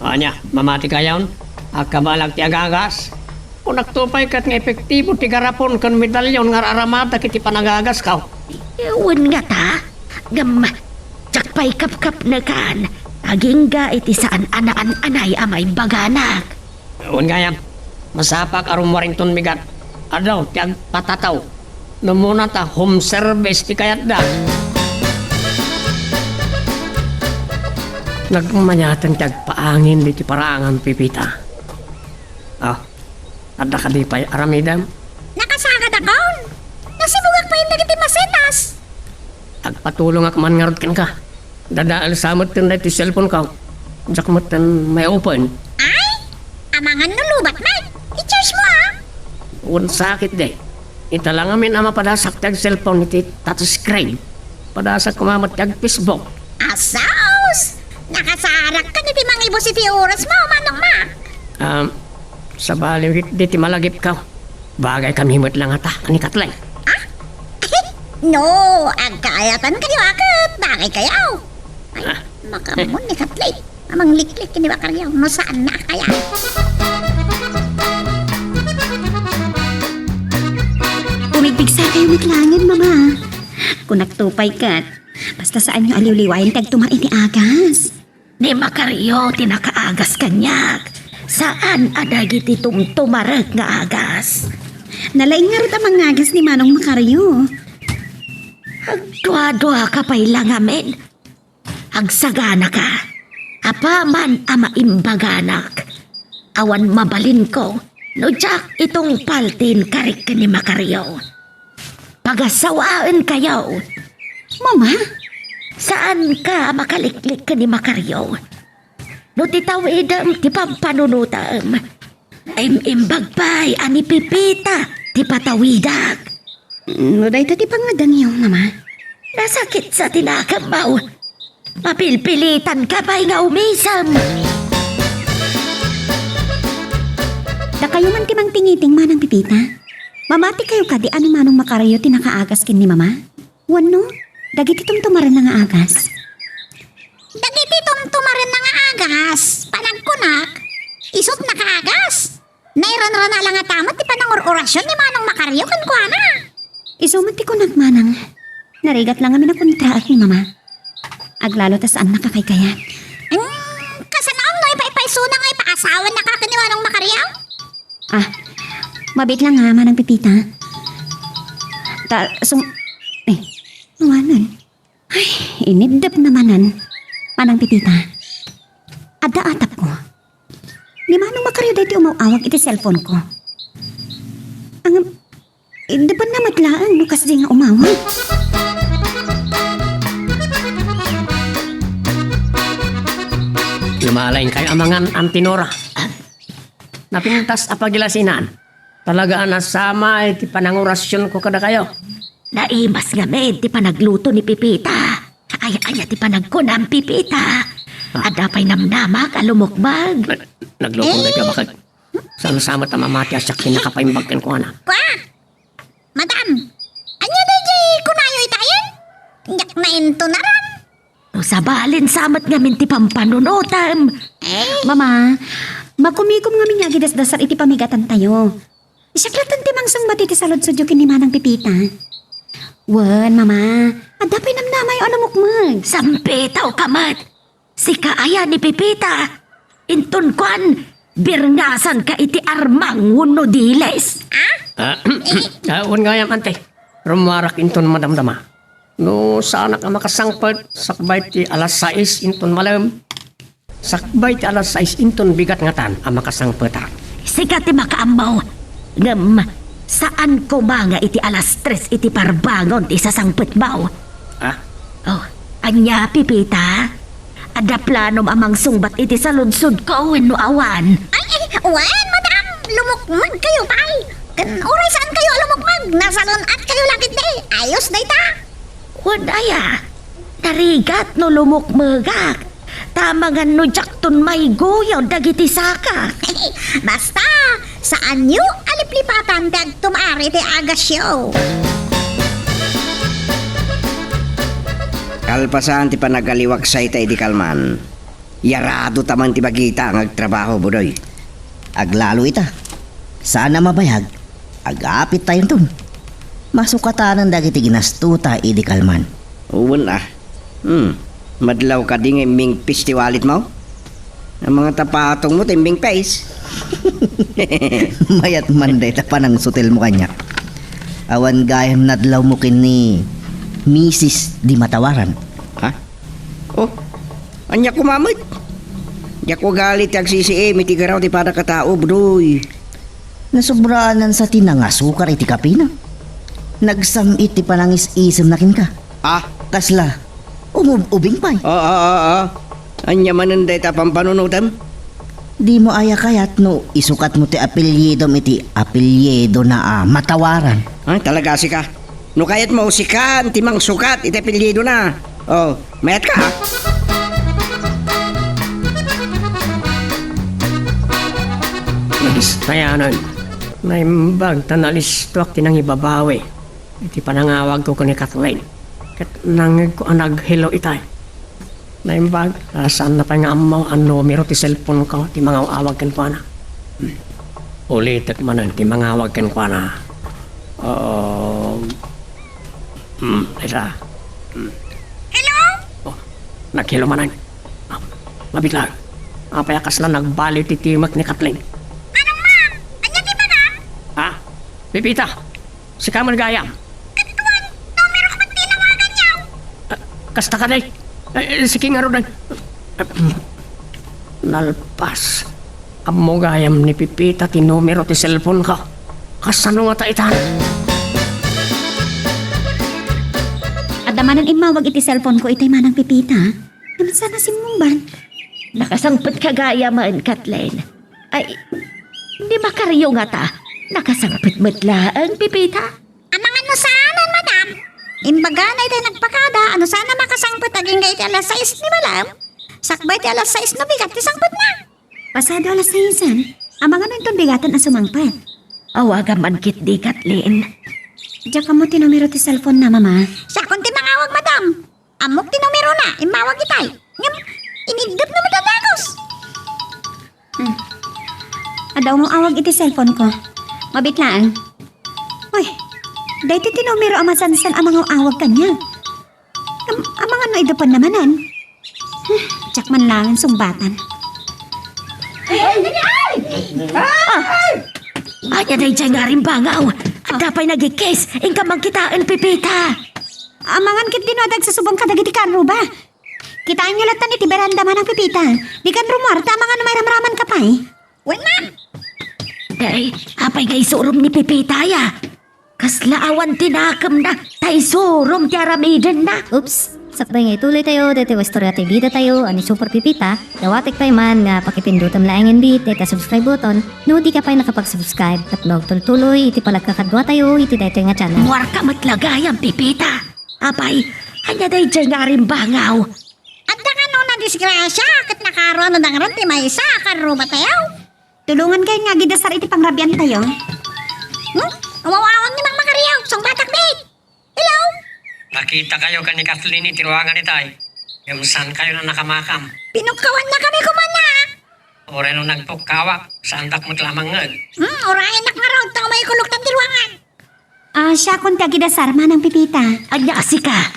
ania, mamati kayon? Agkabaelak ti agagas? Kunakto pay ket nga epektibo ti garapon ken medalyon nga ar-aramatak iti panagagasko. Wen ngata, ngem diak pay kapkapnekan, agingga iti saan a naan-anay a maimbaganak. Wen gayam, masapak a rummuar inton bigat. Adu ti agpatataw. Numunata home service ti kayatda. Nagmayaten ti agpaangin diti parangan, Pepita. Ah, adda kadi pay aramidem? Nakasagadakon. Nasibugak pay dagiti masetas. Agpatulongak man ngarud kenka. Dadael sa metten daytoy cellphone ko. Diak metten maopen. Ay, amangan no lubat met. I-charge mo, a. Wen sakit, de. Ita la ngamin a mapadasak ti ag-cellphone iti touch screen. Padasak koma met ti ag-Facebook. Asaus! Nakasarak ka iti mangibus iti oras mo, Manong Mac. Um, sabali, di ti malagip ka. Bagay kami met la ngata, a ni Kathleen. Ah? No, agkaayatan kayo a ket bagay kayo. Ay, ah, makamon ni Kathleen. Mamangliklik ni Macario, no saan na kaya? Pumigpigsa kayo met laengen, Mama. Kunakto pay ket, basta saanyo a liwliwaen ti agtuma iti agas. Ni Macario ti nakaagas kaniak. Saan a dagiti tumtumarek nga agas. Nalaing ngarud a mangagas ni Manong Macario. Agduadua ka pay la ngamin. Agsagana ka. Apaman a maimbaganak. Awan mabalinko no diak itungpal ti inkarik ken ni Macario. Pagasawaen kayo. Mama? Saan ka a makaliklik ken ni Macario? No ti tawidem ti pampanunotem, im-imbag pay a ni Pepita ti patawidak. No dayta ti pangngadangyo, Mama? Nasakit sa ti nakemmo. Mapilpilitan ka pay nga umisem. Dakayo man ti mangtingiting, Manang Pepita. Mamati kayo kadi a ni Manong Macario ti nakaagas ken ni Mama? Wenno, dagiti tumtumarenna nga agas? Dagiti tumtumarenna nga agas, panagkunak, isut' nakaagas. Nairanrana la ngata met ti panangur-orasion ni Manong Macario kenkuana. Isu met ti kunak, Manang. Narigat la ngamin a kontraek ni Mama. Aglalo ta saannak a kaykayat. Hmm, kasano no ipaipaisuna nga ipaasawannak ken ni Manong Macario? Ah, mabiit la nga, Manang Pepita. Ta, sum-, eh, awanen. Ay, iniddep na manen. Manang Pepita. Adda atapko. Ni Manong Macario daytoy umaw-awag iti cellphone ko. Ang, iddepenna met laeng no kasdi nga umawag. Lumalaing kayo amangan, Auntie Nora. Napintas a pagilasinan. Talaga a nasamay ti panangorasionko kadakayo. Naimas ngamin ti panagluto ni Pepita. Ay, ania ti panagkunam, Pepita? Ah. Adda pay namnamak a lumukmeg. Nag-, naglukmeg ka, eh, bakit? Saan sa met a mamati a siak ti nakapaimbag kenkuana? Kwa! Madam, ania daydiay kunayo itayen? Diak naintunaran. No sabalin sa met ngamin ti pampanunotem. Eh? Mama, makumikom ngamin nga agidasdasar iti pamigatantayo. Siak latta ti mangsungbat iti saludsodyo ken ni Manang Pepita. Wen, Mama, adda pay namnamayo a lumukmeg. Sampitaw ka met. Sika aya ni Pepita. Inton kuan, birngasan ka iti armang wenno dilis. Ah? Ah, ah, wen gayam, Ante. Rummuarak inton madamdama. No saanak a makasangpet, sakbay ti alas sais inton malem. Sakbay ti alas sais inton bigat ngatan a makasangpetak. Sika ti makaammo. Ngem, saan koma nga iti alas tres iti parbangon ti isasangpetmo. Ah? Oh, ania, Pepita? Adda planom a mangsungbat iti saludsodko wenno awan? Ay, ay, wen, Mada, Lumukmeg kayo pay. Ken uray saan kayo a lumukmeg, nasalun-at kayo la ketdi. Ayos dayta. Wen aya, narigat no lumukmegak. Ta amangan no diakton maiguyod dagiti saka. Basta, saanyo a liplipatan ti agtumar iti agasyo. Kalpasan ti panagaliwak sayta idi kalman, yaradotaman ti bagita nga agtrabaho, Budoy. Aglalo ita. Saan a mabayag, agapit tayonton. Masukatanan dagiti ginastota idi kalman. Wen a. Hmm. Madlaw kadi nga immingpis ti walletmo? Amangan ta patongmo ti immingpis. Mayat man dayta panangsutelmo kaniak. Awan gayam nadlawmo ken ni Misis Di Matawaran. Ha? Oh, ania koma met? Diak ugali ti agsisiim iti garaw ti padagtao, Budoy. Nasobraanan sa ti nangasukar iti kapina. Nagsam-it ti panangis-isemna kenka. Ah? Kasla, umub-ubing pay. Ah, ah, ah, ah. Ania manen dayta pampanunotem? Dimo aya kayat no isukatmo ti apelyidom iti apelyidona a Matawaran? Ah, talaga, sika? No kayatmo, sika ti mangsukat iti apelyidona. Oh, mayat ka, ha? Nalistayanan. Naimbag ta nalistoak ti nangibabawi iti panangawagko ken ni Kathleen. Ket nangngegko a nag-hello itay. Naimbag, a, saanna pay nga ammo a numero ti cellphone-ko ti mangaw-awag kenkuana. Hmm. Ulitek manen ti mangawag kenkuana. Oo. Hmm, isa. Hmm. Hello? Oh, nag-hello manen. Ah, mabitlag. Apay a kasla nagbali ti timek ni Kathleen? Manong Ma'am, ania ti manang? Ah, Pepita. Sika man gayam. Kaduan, numero ko met ti nawaganyo. Ah, kasta kadi. Eh, eh, sige ngarud. Nalpas. Ammo gayam ni Pepita ti numero ti cellphone-ko. Kasano ngata itan? Adda manen immawag iti cellphone-ko itay manang Pepita. Ngem saan a simmungbat? Nakasangpetka gayam, Kathleen. Ay, ni Macario ngata, nakasangpet met laeng, Pepita? Amangan no saanen, madam. Imbagana itay nagpakada a no saan a makasangpet agingga iti alas sais ni malem, sakbay ti alas sais no bigat ti sangpetna. Pasado alas saisan, amangan no inton bigatan a sumangpet. Awagam man ketdi, Kathleen. Diak ammo ti numero ti cellphone-na, Mama. Siakon ti mangawag, madam. Ammok ti numerona, immawag itay. Ngem, iniddepna met a dagus. Hmm. Adda umaw-awag iti cellphone-ko. Mabit laeng. Uy, daytoy ti numero a masansan a mangaw-awag kaniak. Am-, amangan no iddepenna manen. Hmm, diak man laeng sungbatan. Ah! Ania daydiay nga arimbangaw? Adda pay nagikis. Inka man kitaen, Pepita. Amangan ketdi no adda agsusubong kadagiti karruba. Kitaenyo lattan iti beranda, manang Pepita. Dikan rumuar ta amangan no mairamramanka pay. Wen, ma'am. Ay, apay nga isurom ni Pepita, ya? Kasla awan ti nakemna, ta isurom ti aramidenna. Oops! Sakbay nga ituloytayo daytoy nga istorya ti bidatayo a ni Super Pepita, dawatek pay man nga pakipindutem laengen bi dayta subscribe button no dika pay nakapag-subscribe tapno agtultuloy iti panagkakaduatayo iti daytoy nga channel. Muarka met la gayam, Pepita. Apay, ania daydiay nga arimbangaw? Adda kano nadisgrasia ket nakaaro a nadangren ti maysa a karrubatayo. Tulongankayon nga agidasar iti pangrabiantayo. Hmm? Awaw-awan ni Mang Macario, sungbatak met. Hello? Nakitakayo ken ni Kathleen iti ruangan itay. Ngem saankayo a nakamakam. Pinukkawannakami koma, nak. Uray no nagpukkawak, saandak met la a mangngeg. Hmm, urayennak ngarud ta umayko luktan ti ruangan. Ah, siakon ti agidasar, manang Pepita. Ania a sika?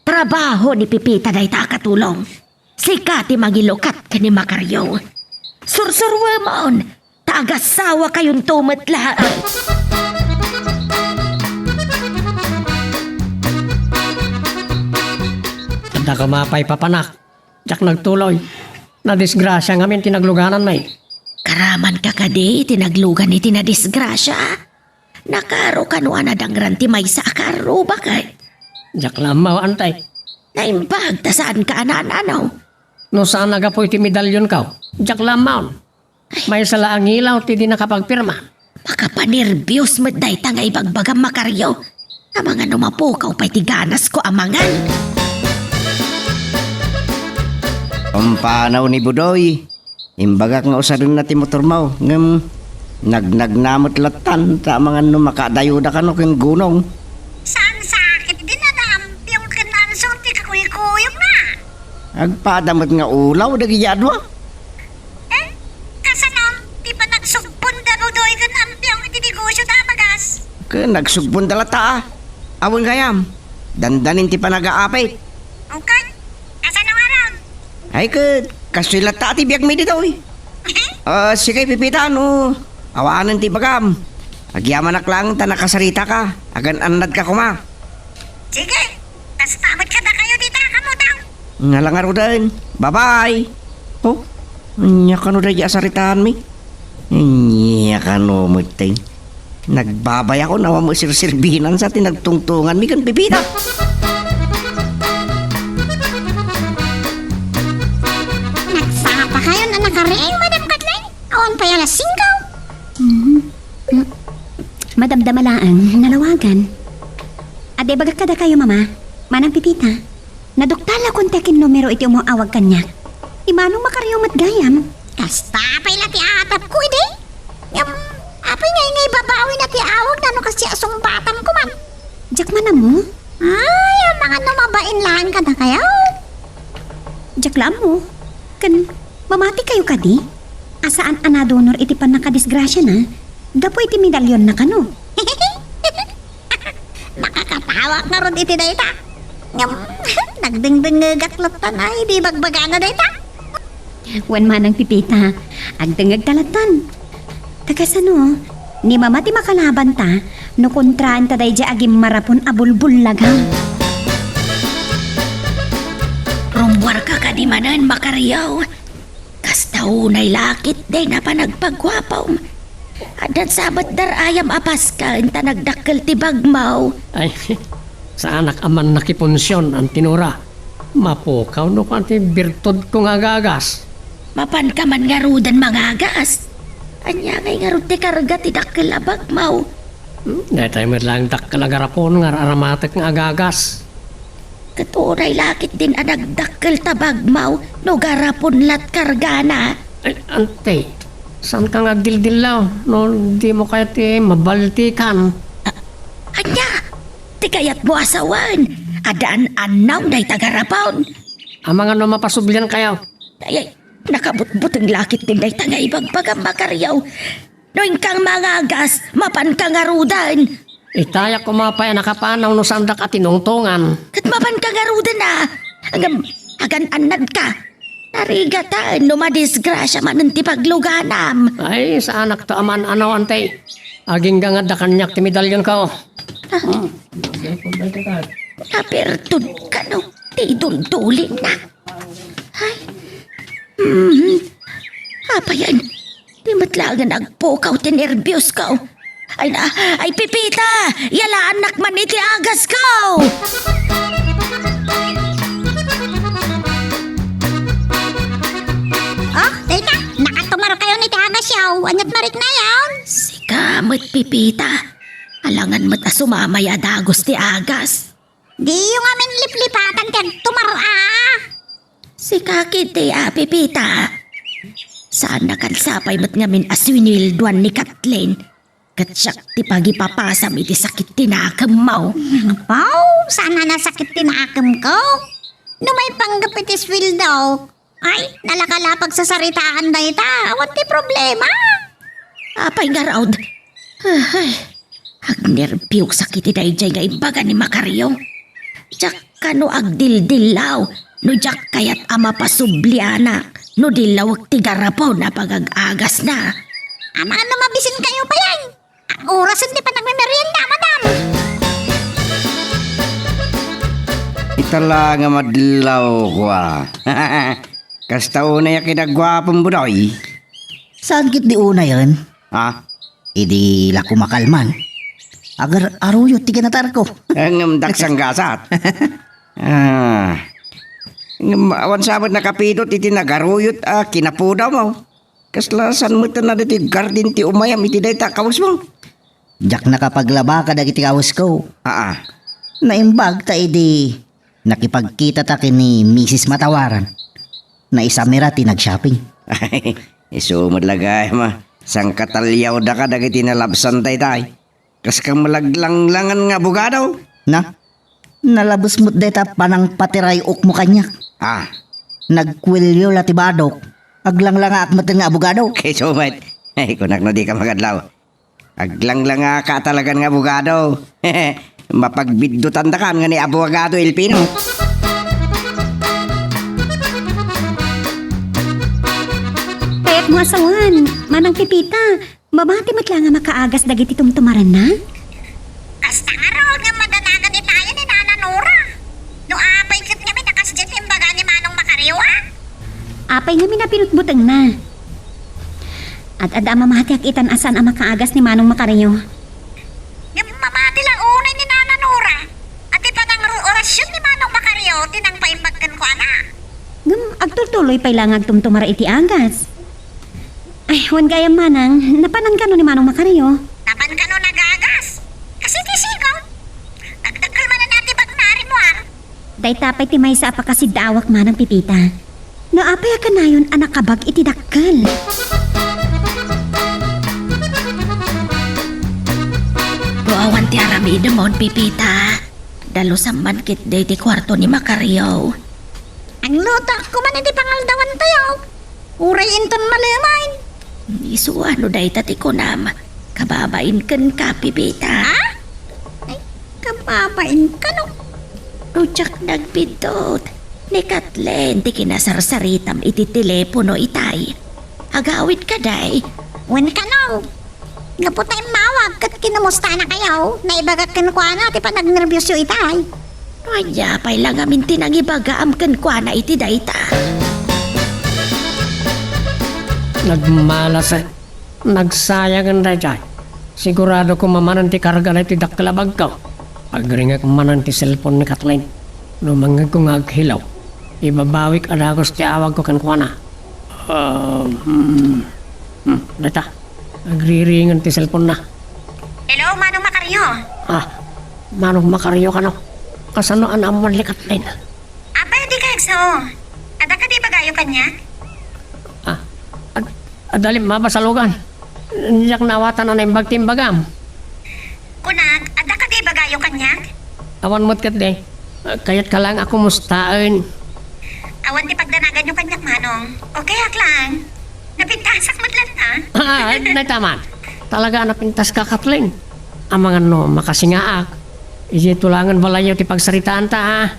Trabaho ni Pepita dayta a katulong. Sika ti mangilukat ken ni Macario. Sursuruemon, ta agasawakayonto met laeng. Adda koma pay papanak. Diak nagtuloy. Nadisgrasia ngamin ti naglugananmi. Karamanka kadi iti naglugan iti nadisgrasia? Nakaaro kano a nadangren ti maysa a karruba ket? Diak la ammo, antay. Naimbag ta saanka a naan-ano. No saan a gapu iti medalionko, diak la ammo. Maysa la a ngilaw ti di nakapagpirma. Makapanerbios met dayta nga ibagbagam, Macario. Amangan no mapukaw pay ti ganasko a mangan. Kumpanaw ni Budoy. Imbagak nga usarenna ti motormo, ngem nagnagna met lattan, ta amangan no makadayoda kano ken gunong. Saan sakit din a naampiong ken nansor ti kakuykuyogna? Agpada met nga ulaw dagiti adua. Eh, kasano ti panagsugpon da Budoy ken Ampiong iti negosio da a bagas? Ken nagsugpon da latta, a. Awan gayam. Dandanin ti panagaapit. Okay. Kasano ngarud? Ay, ket, kastoy latta ti biagmi ditoy. Ah, sige, Pipita, no awanen ti ibagam. Agyamanak laeng ta nakasaritaka. Agan-annadka koma. Sige, kasta met kadakayo dita, kamutang. Nga la ngaruden. Bye-bye. Oh, ania kano daydi a saritaanmi? Ania kano met, tay? Nagbabayakon, awan met sirsirbinan sa ti nagtungtonganmi ken Pipita. Nagsapakayon a nakariing, Madam Kathleen? Awan pay alas singko. Hmm. Hmm. Madamdama laeng, nalawagan. Adda ibagak kadakayo, Mama. Manang Pipita. Naduktalakon ti akin numero iti umaw-awag kaniak. Ni Manong Macario met gayam. Kasta pay la ti atapko idi. Ngem, apay ngay nga ibabawina ti awagna no kasdi a sungbatamko man? Diak man ammo. Ay, amangan no mabain laeng kadakayo. Diak la ammo. Ken, mamatikayo kadi? A saan a nadunor iti pannakadisgrasiana gapu iti medalyonna kano? Nakakatawak ngarud iti dayta. Ngem, nagdengdengngegak latta idi ibagbagana dayta. Wen, Manang Pipita, agdengngegta lattan. Ta kasano, ni Mama ti makalabanta no kontraenta daydiay a gimmarapon a bulbullagaw. Rummuarka kadi manen, Macario. Kasta unay la ketdin a panagpaguapom. Addan sa met dar-ayam a pasken ta nagdakkel ti bagmo. Ay, saanak a mannakipunsion, Anti Nora. Mapukaw no kuan ti birtudko nga agagas. Mapanka man ngaruden mangagas. Ania ngay ngarud ti karga ti dakkel a bagmo? Hmm, daytoy met laeng dakkel a garapon nga ar-aramatek nga agagas. Ket unay la ketdin a nagdakkel ta bagmo no garapon lat kargana. Ay, Anti, saanka nga agdildillaw no dimo kayat ti mabaltikan? A-, ania? Ti kayatmo a sawen, adda an-annaw dayta garapon. Amangan no mapasubliankayo. Ay, ay, nakabutbuteng la ketdin dayta nga ibagbagam, Macario. No inkang mangagas, mapanka ngaruden. Itayak koma pay a nakapanaw no saandak a tinungtongan. Ket mapanka ngaruden a. Ngem, agan-annadka. Narigatan no madisgrasia manen ti pagluganam. Ay, saanak ta a maan-anaw, Anti. Agingga nga adda kaniak ti medalyonko. Ah. Napirtod kano ti duldulinna. Ay. Mhm. Apayen, di met laengen agpukaw ti nerbios ko. Ay na, ay, Pipita, yalaannak man iti agas ko! Oh, dayta, nakatumar kayo ni ti agas yaw. Anyat marikna yaw? Sika met, Pipita. Alangan met a sumamay a dagus ti agas. Diyo ngamin liplipatan ti agtumar a. Sika ketdi a, Pipita. Saan a kalsapay met ngamin a suinilduan ni Kathleen. Ket siak ti pagipapasam iti sakit ti nakemmo. Apo, saan a nasakit ti nakemko? No maipanggep iti sueldo, ay, nalaka la pagsasaritaan dayta. Awan ti problema. Apay ngarud? Ay, agnerbios sakit iti daydiay nga imbaga ni Macario. Diak kano agdildillaw no diak kayat a mapasublianak no dillawek ti garapon a pagag-agasna. Amangan no mabisin kayo pay. Ang orasen ti panagmemerienda, madam. Ita la nga madlaw, kua. Kasta unay a kinaguapem, Budoy. Saan ketdi unayen? Ha? Idi la kumakalman. Agar-aruyot ti kinatarko. Ngem daksang gasat. Ah. Ngem awan sa met nakapidot iti nagaruyot a kinapudawmo. Kasla saan met a daytoy garden ti umayam iti dayta a kawesmo? Diak nakapaglaba kadagiti kawesko. Aa. Naimbag ta idi nakipagkitata ken ni Misis Matawaran, naisamira ti nag-shopping. Isu met la gayam a sangkataliawdaka dagiti nalabsan daytay. Kaskam malaglanglangan nga abogado. Na? Nalabes met dayta panangpatiray-okmo kaniak. Ah. Nagkuelio la ti badok. Aglanglangaak metten nga abogado. Kay sumet. Ay, kunak no dika makadlaw. Aglanglangaka talagan nga abogado. Mapagbiddutandaka nga ni abogado Elpino. Kayatmo a sawen, Manang Pepita, mabati met la nga makaagas dagiti tumtumarenna? Kasta ngarud nga madanagan itayo ni Nana Nora. No apay ket ngamin a kasdiay ti imbaga ni Manong Macario, a? Apay ngamin a binutbutengna? Ad-adda a mamatiak itan a saan a makaagas ni Manong Macario. Ngem mamati la unay ni Nana Nora a ti panangor-orasion ni Manong Macario ti nangpaimbag kenkuana. Ngem agtultuloy pay la nga agtumtumar iti agas. Ay, wen gayam manang, napanan kano ni Manong Macario? Napan kano nagagas? Kasi ti sigaw. Nagdakkel manen a ti bagna a rimmuar. Dayta pay ti maysa a pakasiddawak, Manang Pepita. No apay a kanayon a nakabag iti dakkel? No awan ti aramidemon, Pepita, dalusam man ketdi ti kuarto ni Macario. Aglutoak koma iti pangaldawantayo. Uray inton malemen. Isu a no dayta ti kunam, kababain kenka, Pepita. Ha? Ay, kababain kano? No diak nagbiddut, ni Kathleen ti kinasarsaritam iti telepono itay. Agawid kadi? Wen kano. Gapu ta immawag ket kinumustanakayo, naibagak kenkuana ti panagnerbiosyo itay. No ania pay la ngamin ti nangibagaam kenkuana iti dayta? Nagmalas, eh. Nagsayangen daydiay. Sigurado koma manen ti kargana iti dakkel a bagko. Agringek manen ti cellphone ni Kathleen. No mangngegko nga ag-hello, ibabawik a dagus ti awagko kenkuana. Ah, hmm, hmm, dayta. Agriringen ti cellphone-na. Hello, Manong Macario. Ah, Manong Macario kano? Kasano a naammuan ni Kathleen? Apay a dika agsao? Adda kadi ibagayo kaniak? Ah, ad-, adda limmaba sa lugan. Diak naawatan a naimbag ti imbagam. Kunak, adda kadi ibagayo kaniak? Awan met ketdi. Ah, kayatka laeng a kumustaen. Awan ti pagdanaganyo kaniak, Manong. Okay ak laeng. Napintasak met latta. Ah, dayta man. Talaga a napintaska, Kathleen. Amangan no makasingaak. Idiay tulangen balayyo ti pagsaritaanta, ha?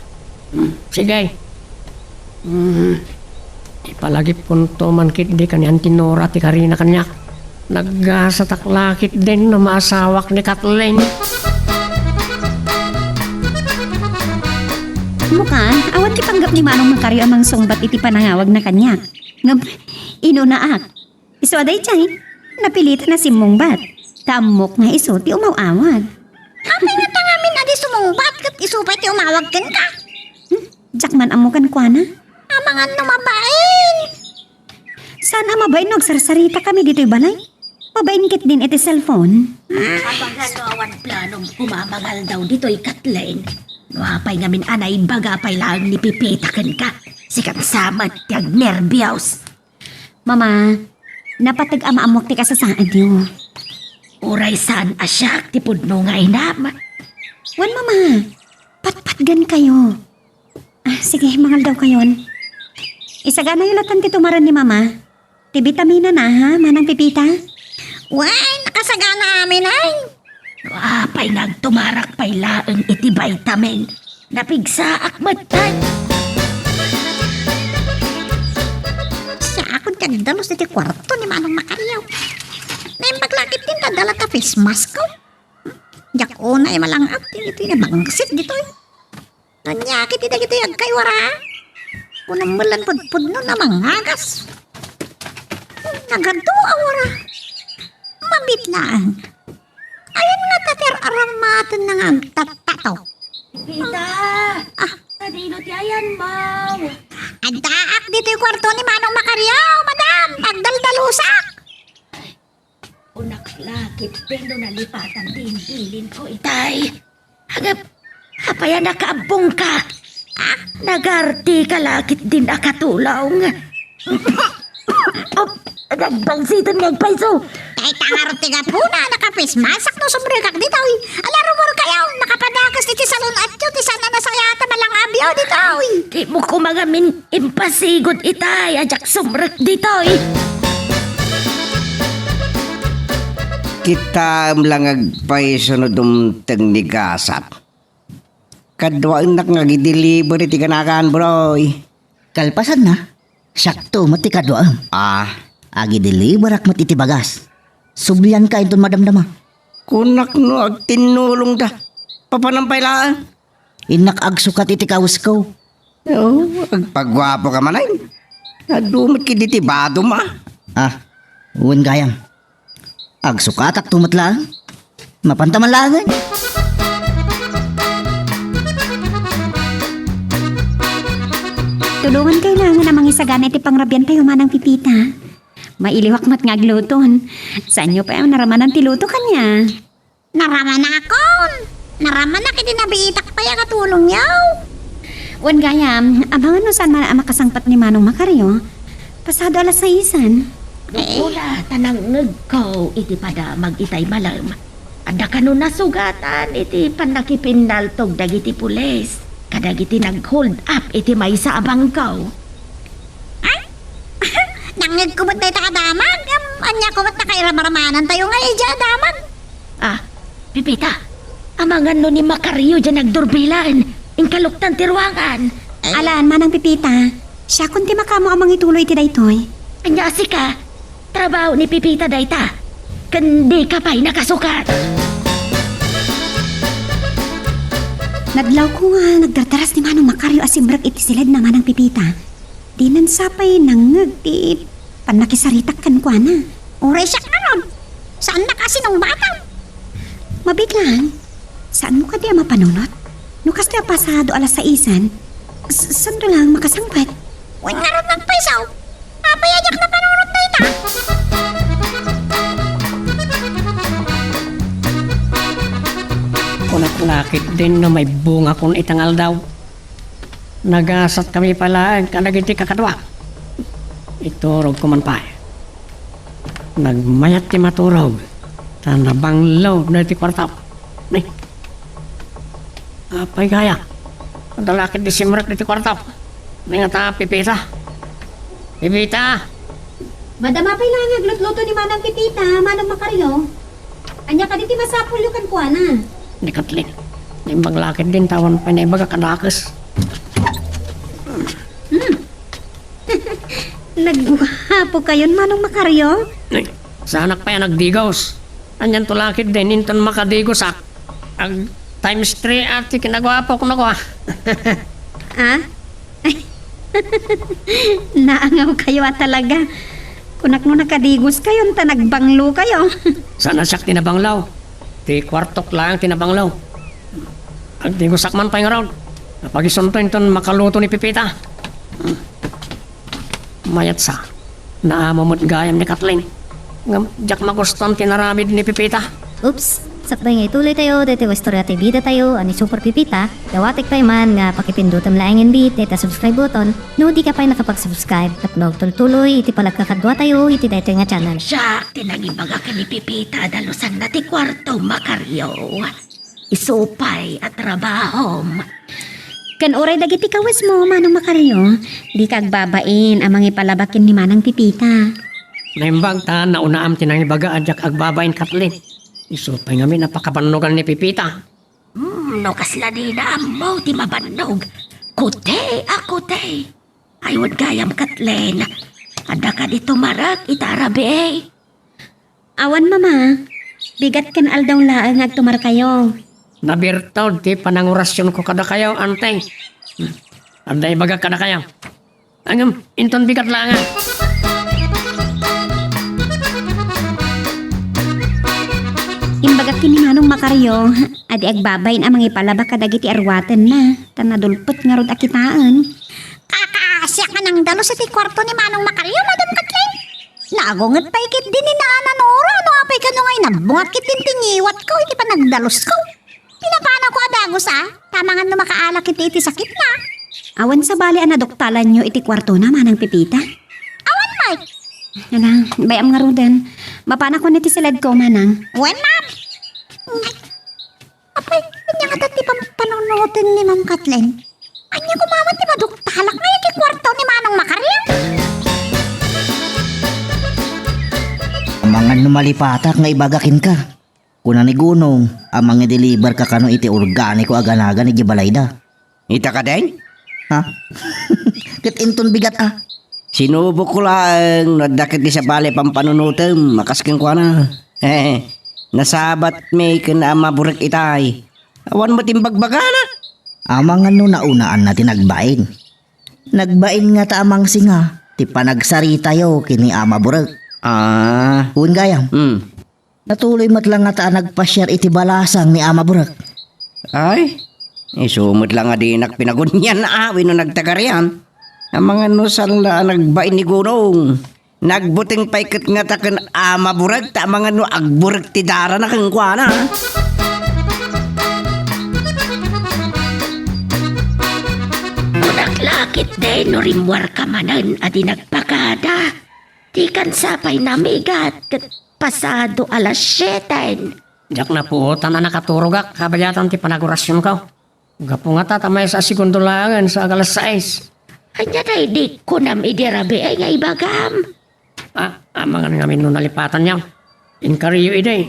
Hmm, sige. Hmm. Ipalagipkonto man ketdi ken ni Auntie Nora ti karina kaniak. Naggasatak la ketdin no maasawak ni Kathleen. Mukan, awan ti panggep ni Manong Macario a mangsungbat iti panangawagna kaniak. Ngem, inunaak. Isu a daydiay, napilitan a simmungbat. Ta ammok nga isu ti umaw-awag. Apay ngata ngamin a di sumungbat ket isu pay ti umawag kenka? Hmm, diak man ammo kenkuana. Amangan no mabain. Saan a mabain no agsarsaritakami ditoy balay? Mabain ketdin iti cellphone. Amangan no awan planom kumamangaldaw ditoy, Kathleen. No apay ngamin a naibaga pay laeng ni Pepita kenka, sika sa met ti agnerbios. Mama, napateg a maammoak ti kasasaadyo. Uray saan a siak ti pudno nga inam. Wen, Mama, patpatgenkayo. Ah, sige, mangaldawkayon. Isaganayo latta ti tumaren ni Mama. Ti bitaminana, ha, Manang Pepita? Wen, nakasagana amin, ay. No apay nga agtumarak pay laeng iti vitamin, napigsaak metten. Siakon ti agdalus iti kuarto ni Manong Macario. Naimbag la ketdin ta adda latta face mask ko. Diak unay malang-at iti nabangsit ditoy. Ania ketdi dagitoy agkayuara? Kunam met lan pudpudno a mangagas. Nagadu a wara. Mabiit laeng. Ayan ngata ti ar-aramatenna nga agtattato. Pita! Ah. Sadino ti ayanmo? Addaak ditoy kuarto ni Manong Macario, madam! Agdaldalusak! Kunak la ketdin no nalipatan ti imbilinko itay. Agap, apay a nakaabbongka? Ah, nagartika la ketdin a katulong. Op, nagbangsiten nga agpayso. Dayta ngarud ti gapuna, nakapismasak no sumrekak ditoy. Ala, rumorkayo, nakapadakes iti salun-atyo ti saan a nasayaat a malangabyo ditoy. Dimo koma ngamin impasigud itay a diak sumrek ditoy. Kitaem la nga agpayso no dumteng ni gasat. Kaduaennak nga agideliver iti ganakan, broy. Kalpasanna, siakto met ti kaduaem. Ah. Agideliverak met iti bagas. Sublianka inton madamdama. Kunak no agtinnulongda. Papanam pay laeng. Innak agsukat iti kawesko. Oo, agpaguapoka manen. Adu met ketdi ti badom, a. Ah, wen gayam. Agsukatakto met laeng. Mapanta man laengen. Tulongankayo laengen a mangisagana iti pangrabiantayo, Manang Pipita. Mailiwak met nga agluton. Saanyo pay a naramanan ti luto kaniak? Naramanakon! Naramanak idi nabiitak pay a katulongyo. Wen gayam, amangan no saan man a makasangpet ni Manong Macario. Pasado alas saisan. Dukula ta nangngegko iti padamag itay malem. Adda kano nasugatan iti pannakipinnaltog dagiti pulis kadagiti nag-hold up iti maysa a bangko. Ay! Nangngegko met dayta a damag. Am, ania ko met nakairamaranantayo nga idiay a damag? Ah, Pipita, amangan no ni Macario diay nagdurbilan, inkaluktan ti ruangan. Alan, Manang Pipita, siakon ti makaammo a mangituloy iti daytoy. Ania a sika? Trabaho ni Pipita dayta. Ken dika pay nakasukat. Nadlawko nga nagdardaras ni Manong Macario a simrek iti siledna, Manang Pipita. Dinan sa pay nangngeg ti pannakisaritak kenkuana. Uray siak ngarud, saannak a sinungbatam. Mabiit laeng, saanmo kadi a mapanunot? No kastoy a pasado alas saisan, s-, saanto laeng makasangpet? Wen ngarud, nagpayso. Apay a diak napanunot dayta? Kunak la ketdin no maibungakon ita nga aldaw. Nagasatkami pay laeng kadagiti kakaduak. Iturogko man pay. Nagmayat ti maturog, ta nabanglo daytoy kuarto. Ni, apay gayam? Adda la ketdi simrek ditoy kuarto. Ni, ngata, Pipita? Pipita! Madama pay laeng nga aglutluto ni Manang Pipita, Manong Macario. Ania kadi ti masapulyo kenkuana? Ni Kathleen. Naimbag la ketdin ta awan pay naibaga kadakes. Hmm. Nagguapokayon, Manong Macario? Ay, saanak pay a nagdigos. Anianto la ketdin inton makadigosak? Ag times three a ti kinaguapok, no, kua. Ah? Naangawkayo a talaga. Kunak no nakadigoskayon ta nagbanglokayo. Saan a siak ti nabanglo. Ti kuartok laeng ti nabanglo. Agdigosak man pay ngarud. Napagisunto inton makaluto ni Pipita. Mayat sa. Naamo met gayam ni Kathleen. Ngem diak magustuan ti inaramid ni Pipita. Oops, sakbay nga ituloytayo daytoy nga istorya ti bidatayo a ni Super Pipita, dawatek pay man nga pakipindutem laengen bi dayta subscribe button no dika pay nakapag-subscribe tapno agtultuloy iti panagkakaduatayo iti daytoy nga channel. Siak ti nangibaga ken ni Pipita a dalusanna ti kuarto, Macario. Isu pay a trabahom. Ken uray dagiti kawesmo, Manong Macario, dika agbabain a mangipalaba ken ni Manang Pipita. Naimbag ta naunaam ti nangibaga a diak agbabain, Kathleen. Isu pay ngamin a pakabannogan ni Pipita. Hmm, no kasla dina ammo ti mabannog. Kuti a kuti. Ay, wen gayam, Kathleen. Adda kadi tumarek ita a rabii? Awan, Mama. Bigat ken aldaw laeng nga agtumarkayo. Nabirtud ti panangurasionko kadakayo, Ante. Hmm. Adda ibagak kadakayo. Ngem, inton bigat laeng a. Imbagak ken ni Manong Macario a di agbabain a mangipalaba kadagiti aruatenna, ta nadulpet ngarud a kitaen. Kakaasiak nga nangdalus iti kuarto ni Manong Macario, Madam Kathleen. Nagunget pay ketdi ni Nana Nora no apay kano nga inabungat ketdin ti ngiwatko iti panagdalusko. Pinapanawko a dagus a, ta amangan no makaala ketdi iti sakitna. Awan sabali a naduktalanyo iti kuartona, Manang Pepita? Awan met. Ala, bay-am ngaruden. Mapanakon iti siledko, Manang. Wen, ma'am. Ay, apay, ania ngata ti pam-, panunoten ni Ma'am Kathleen? Ania koma met ti maduktalak nga iti kuarto ni Manong Macario? Amangan no malipatak nga ibaga kenka. Kuna ni Gunong a mangideliberka kano iti organiko a ganagan idiay balayda. Ita kadin? Ha? Ket inton bigat a. Sinubokko laeng no adda ketdi sabali a pampanunotem a kas kenkuana. Nasabatmi ken Ama Burek itay. Awan met imbagbagana. Amangan no naunaanna ti nagbain. Nagbain ngata a mangsinga ti panagsaritayo ken ni Ama Burek. Ah. Wen gayam. Hmm. Natuloy met la ngata a nagpasiar iti balasang ni Ama Burek. Ay, isu met la nga dinak pinagunyan a wenno nagtagarian. Amangan no saan la a nagbain ni Gunong. Nagbuteng pay ket ngata ken Ama Burek ta amangan no agburek ti darana kenkuana. Kunak la ketdi no rimmuarka manen a di nagpakada. Dikan sa pay namigat ket pasado alas siete. Diak napuotan a nakaturogak kabayatan ti panagurasionko. Gapu ngata ta maysa a segundo laengen sa ag-alas sais. Ania daydi kunam idi rabii nga ibagam? Ah, amangan ngamin no nalipatanyo. Inkariyo idi,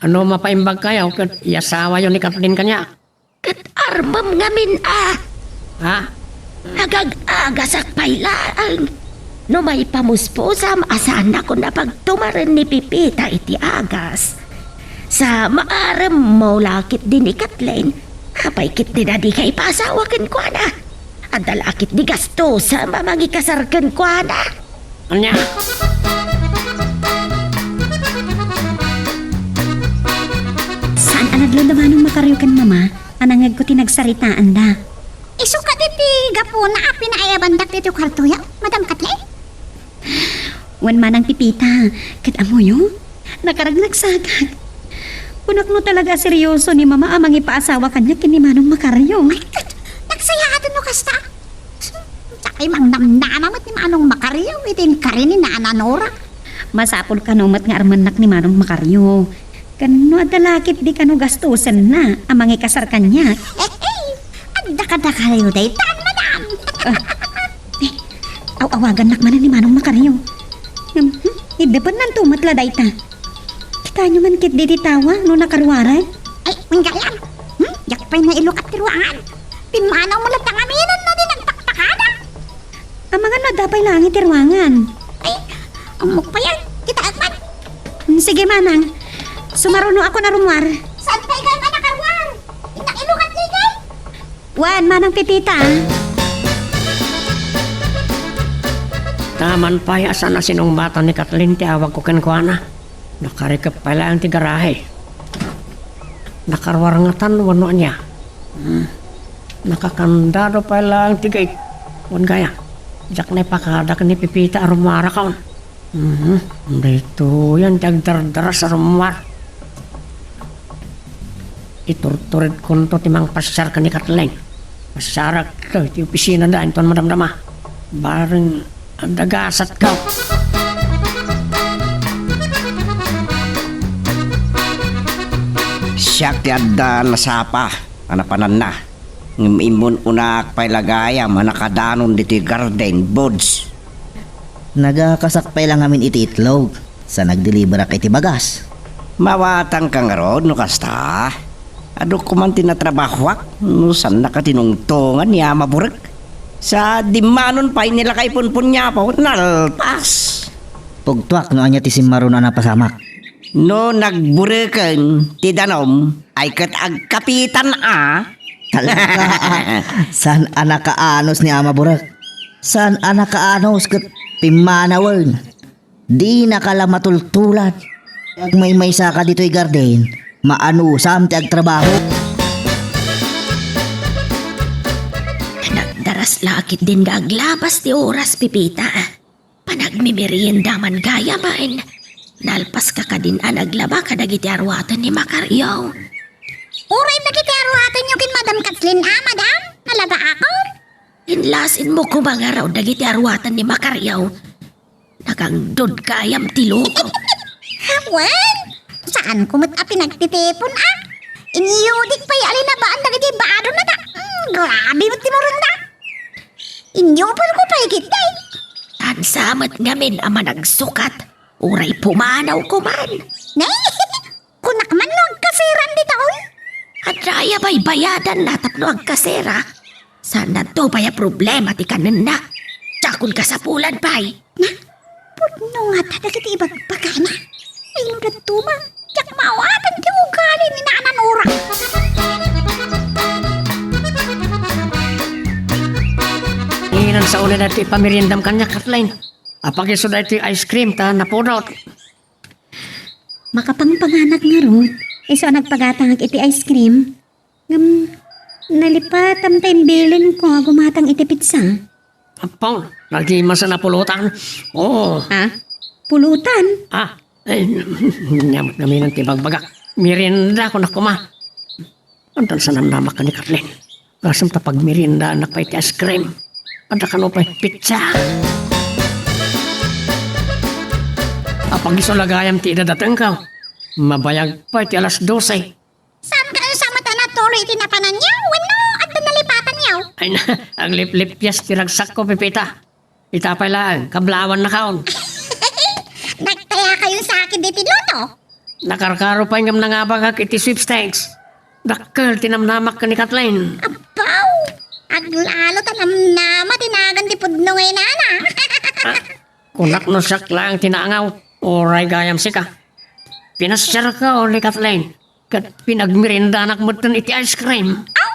no mapaimbagkayo ket iasawayo ni Kathleen kaniak. Ket armem ngamin a. Ha? Agag-agasak pay laeng. No maipamuspusam a saannakon a pagtumaren ni Pepita iti agas. Sa maarem mo la ketdi ni Kathleen, apay ketdi a dika ipaasawa kenkuana? Adda la ketdi gastos a mangikasar kenkuana. Ania? Saan a nadlon da Manong Macario ken Mama a nangngegko ti nagsaritaanda. Isu kadi ti gapuna a pinaayabandak ditoy kuartoyo, Madam Kathleen? Wen, Manang Pepita, ket ammoyo, nakaragnagsagak. Kunak no talaga a serioso ni Mama a mangipaasawa kaniak ken ni Manong Macario. Ay, ket, nagsayaaten no kasta. Sakay mangnamnama met ni Manong Macario iti inkari ni Nana Nora. Masapul kano met nga armennak ni Manong Macario. Ken no adda la ketdi kano gastosenna a mangikasar kaniak. Adda kadakayo daytan, madam. Ah, eh, aw-awagannak manen ni Manong Macario. Ngem, hmm, iddepennanto met la dayta. Kitaenyo man ketdi ti tawa no nakaruaren. Ay, manggayam. Hmm, diak pay nailukat ti ruangan. Pimmanaw mo latta ngamin no di nagpakpakada. Amangan no adda pay laeng iti ruangan. Ay, ammok pay a. Kitaek man. Hmm, sige, Manang. Sumarunoakon a rummuar. Saan pay kayat a nakaruar? Innak ilukat ligay? Wen, Manang Pepita. Taman pay a saan a sinungbatan ni Kathleen ti awagko kenkuana. Nakarikep pay laeng ti garahe. Nakaruar ngatan wenno ania? Hmm. Nakakandado pay laeng ti gate. Wen gayam, diak naipakada ken ni Pepita a rummuarakon. Mhm. Daytoyen ti agdardaras a rummuar. Iturturedkonto ti mangpasiar ken ni Kathleen. Pasiarak iti opisinada inton madamdama. Bareng adda gasatko. Siak ti adda nasapa a napananna. Ngem immun-unaak pay la gayam a nakadanon ditoy garden, Buds. Nagakasak pay la ngamin iti itlog, sa nagdeliberak iti bagas. Mawatangka ngarud no kasta? Adu koman ti natrabahoak no saannaka tinungtongan ni Ama Burek. Sa dimmanon pay ni lakay punpunyapo, nalpas. Pugtoak no ania ti simmaruno a napasamak. No nagbureken ti danum, ay ket agkapitan a. Talaga, a. Saan a nakaanus ni Ama Burek? Saan a nakaanus ket pimmanawen? Dinaka la matultulan. Agmaymaysaka ditoy garden, maanusam ti agtrabaho. Nagdaras la ketdin nga aglabas ti oras, Pepita. Panag- Mimerienda man gayamen. Nalpaska kadin a naglaba kadagiti aruaten ni Macario. Uray dagiti aruatenyo ken Madam Kathleen a, madam? Nalabaakon? Inlasinmo koma ngarud dagiti aruaten ni Macario. Nagangdod gayam ti luko. Wen, saanko met a pinagtitipon, a. Inyudik pay a linabaan dagiti badona ta. Mm, grabe met ti murengda. Inyuperko pay ketdi. Tansa met ngamin a managsukat, uray pumanawko man. Ne? Kunak man no agkaseran ditoy? Adda aya baybayadanna tapno agkasera? Saanna pay a problema ti kanenna. Dakon kasapulan pay. Na, pudno ngata dagiti ibagbagana. Ay, no datuma, diak maawatan ti ugali ni Nana Nora. Inan sa ulidan ti pameriendam kaniak, Kathleen. Apagisud daytoy ice cream ta napudot. Makapangpanganak ngarud, isu a nagpagatangak iti ice cream. Ngem, nalipatam ta imbilinko a gumatang iti pizza. Apo, nagimasa na pulutan. Oo. Ha? Pulutan? Ah, eh, nyam-, naminan ti bagbagak. Merienda ko na kuma. Antan sa namnamak ka ni Kathleen. Gasam ta pagmeriendaanak pay ti ice cream. Adda kano pay pizza. Apag-isu la gayam ti idadatengko. Mabayag pay ti alas dose. Saan kayo sa mata na tuloy iti napananyo? Wenno, adda nalipatanyo? Ay na, agliplipyas ti ragsakko, Pepita. Ita pay laeng, kablawannakon. Nagtaya kayo sa akin diti luto? Nakarkaro pay ngem nangabagak iti sweepstakes. Dakkel ti namnamak ken ni Kathleen. Abaw! Aglalo ta namnama ti nagan ti pudno nga inana. Ah, kunak no siak laeng ti naangaw, uray gayam sika. Pinasiarko ni Kathleen, ket pinagmeriendanak metten iti ice cream. Aw,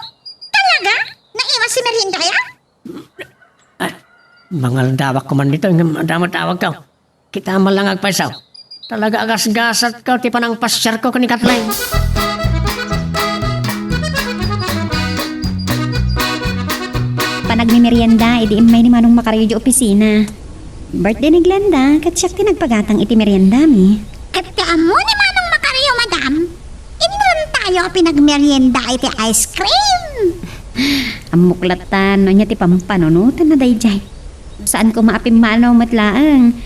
talaga? Naiwas ti meriendaya? Ah, mangaldawak ko man dito, ngem adda met awagko. Kita man lang agpayso. Talaga a gasgasatko ti panangpasiarko ken ni Kathleen. Panagmimerienda idi immay ni Manong Macario idiay opisina. Birthday ni Glenda, ket siak ti nagpagatang iti meriendami. Ket ti ammo ni Manong Macario, madam, innoren tayo a pinagmerienda iti ice cream. Ammok latta no ania ti pampanunotanna daydiay. Saan koma a pimmanaw met laeng.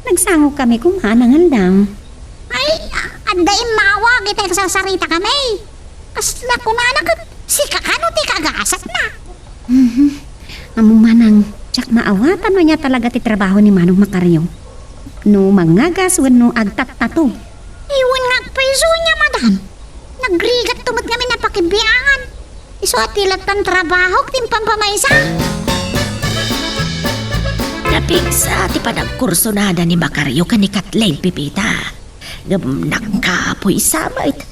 Nagsangokami koma a nangaldaw. Ay, adda immawag iti agsasaritakami. Kasla kunana ket sika kano ti kagasatna. Mhm. Ammom manang, diak maawatan no ania talaga ti trabaho ni Manong Macario. No mangagas wenno agtattato. Iwan nga agpayso nia, madam. Nagrigatto met ngamin a pakibiangan. Isu a ti lattan trabahok ti impampamaysa. Napigsa ti panagkursonada ni Macario ken ni Kathleen, Pepita. Ngem nagkapoy sa met.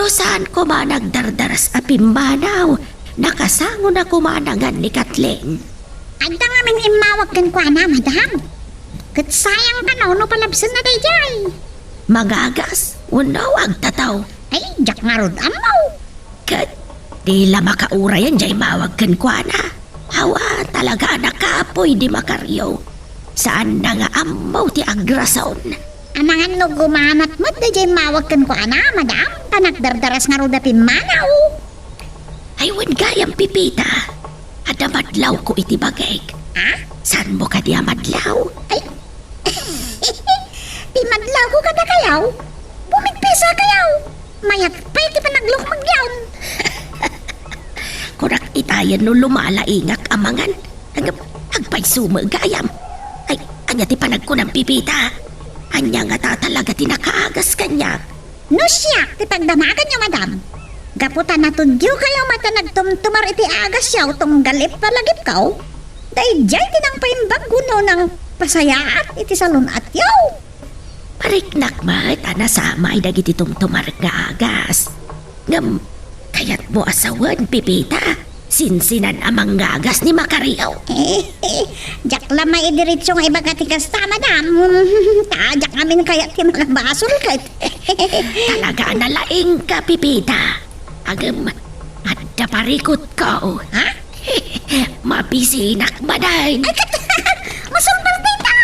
No saan koma nagdardaras a pimmanaw, nakasangona koma nangan ni Kathleen. Adda ngamin immawag kenkuana, madam. Ket sayang kano no palabsenna daydiay. Mangagas wenno agtattaw? Ay, diak ngarud ammo. Ket di la makaurayan diay immawag kenkuana. Awan, talaga a nakapoy ni Macario. Saanna nga ammo ti agrason. Amangan no gumanat met daydiay immawag kenkuana, madam, ta nagdardaras ngarud a pimmanaw. Ay, wen gayam, Pepita. Adda madlawko iti bagik. Ha? Saanmo kadi a madlaw? Ay, ti madlawko kadakayo, bumigpisa kayo. Mayat pay ti panaglukmagyon. Kunak itayen no lumalaingak amangan. Ag-, agpayso met gayam. Ay, ania ti panagkunam, Pepita? Ania ngata talaga ti nakaagas kaniak? No siak ti pagdamaganyo, madam, gapu ta natudyo kayo met a nagtumtumar iti agasyo tunggal ipalagipko, daydiay ti nangpaimbag wenno nangpasayaat iti salun-atyo. Mariknak met a nasamay dagiti tumtumarek nga agas. Ngem, kayatmo a sawen, Pepita? Sinsinan a mangagas ni Macario. Diak la maidiretso nga ibaga ti kasta, madam. Ta diak ngamin kayat ti manabasol ket. Talaga a nalaingka, Pepita. Agem, adda parikutko. Ha? Mabisinak manen. Ay, ket, masulbal dita!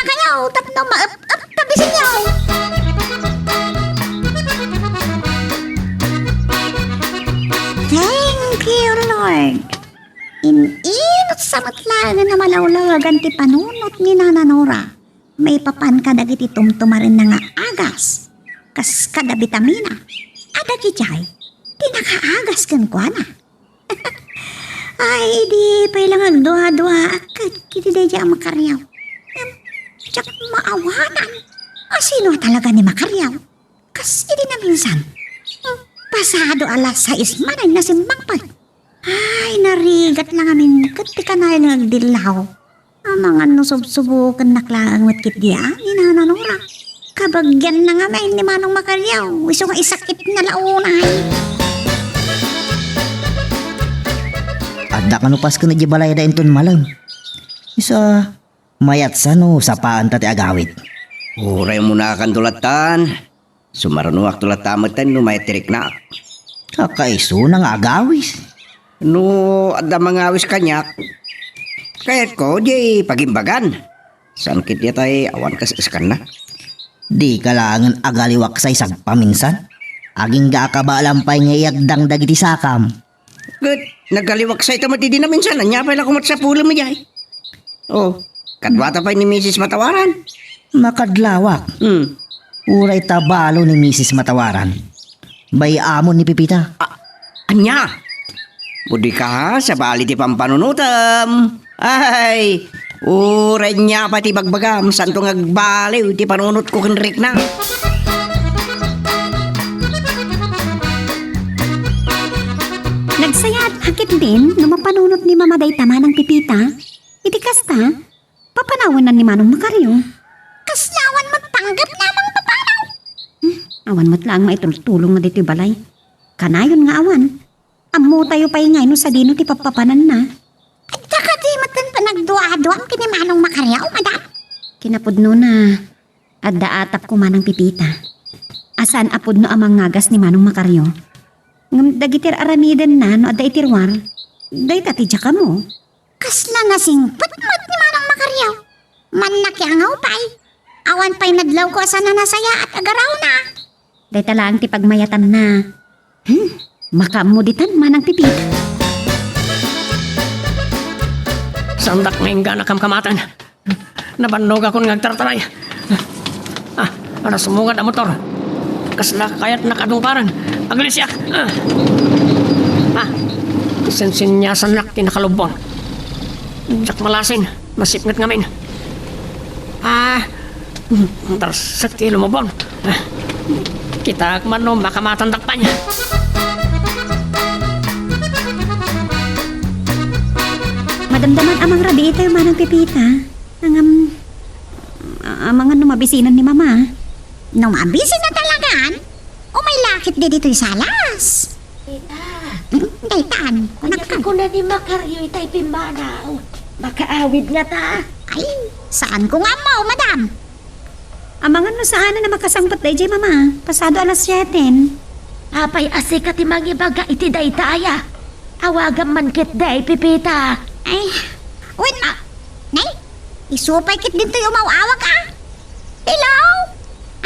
kayo tapno maep-ep ta bisinyo. Thank you, Lord. In-inut sa met laeng a malawlawagan ti panunot ni Nana Nora. Maipapan kadagiti tumtumarenna nga agas, kas kada bitamina, a dagidiay ti nakaagas kenkuana. Ay, idi pay lang agdua-duaak ket kiti daydiay a makariaw. Ngem diak maawanan. A sino a talaga ni makariaw? Kas idi naminsan, pasado alas sais manen nasimmangpet. Ay, narigat la ngamin ket ti kanayon nga agdillaw. Amangan no subsubokennak laeng met ketdi a ni Nana Nora. Kabagianna ngamin ni Manong Macario, isu nga isakitna la unay. Adda kano pasken idiay balayda inton malem. Isu a mayat sa no sapaanta ti agawid. Uray munakanto lattan. Sumarunoakto latta metten no mayat ti riknaak. Kakaisuna nga agawis. No adda mangawis kaniak, kayatko diay pagimbagan. Saan ketdi tay awan kas-eskanna? Dika laengen agaliwaksay sagpaminsan? Agingga a kabaelam pay nga iyagdang dagiti sakam. Ket nagaliwaksayta met idi naminsan, ania pay la koma ti sapulem idiay? Oh, kaduata pay ni Misis Matawaran. Makadlawak. Hmm. Uray ta balo ni Misis Matawaran. Bay-amon ni Pipita. Ah, ania? Pudika, sabali ti pampanunotem. Ay, uray nia pay ti bagbagam, saanto nga agbaliw ti panunotko ken rikna. Nagsayaatka ketdin no mapanunot ni Mama dayta Manang Pipita? Iti kasta, papanawenna ni Manong Macario. Kasla awan met panggepna a mangpapanaw. Hmm, awan met laeng maitultulong nga ditoy balay. Kanayon nga awan. Ammotayo pay ngay no sadino ti pappapananna. Adda kadi met ti panagduaduam ken ni Manong Macario, madam? Kinapudnona, adda atapko, Manang Pipita, a saan a pudno a mangagas ni Manong Macario. Ngem dagiti ar-aramidenna no adda iti ruar, dayta ti diak ammo. Kasla nasingpet met ni Manong Macario. Mannakiangaw pay. Awan pay nadlawko a saan a nasayaat a garawna. Dayta laeng ti pagmayatanna. Hmm, makaammo ditan, Manang Pipita. Saandak nga inggana kamkamatan. Nabannogakon nga agtartaray. Ah, alas mungad a motor. Kasla kayatnak a dungparang. Aglisiak. Ah. Ah, sinsinyasannak ti nakalubbon. Diak malasin. Masipnget ngamin. Ah, darsak ti lumubon. Ah, kitaak man no makamatandak pay. Madamdaman a mangrabii tayo, Manang Pipita. Ngem, a-, amangan no mabisinan ni Mama. No mabisina talagan, umay la ketdi ditoy salas. Tita. Hmm, daytan, ania ti kunana ni Macario itay pimmanaw? Makaawid ngata? Ay, saanko nga ammo, madam. Amangan no saanen a makasangpet daydiay, Mama. Pasado alas siete. Apay a sika ti mangibaga iti dayta aya? Awagam man ketdi, Pipita. Ay, wen, ma-, nay, isu pay ketdin toy umaw-awag, a? Hello?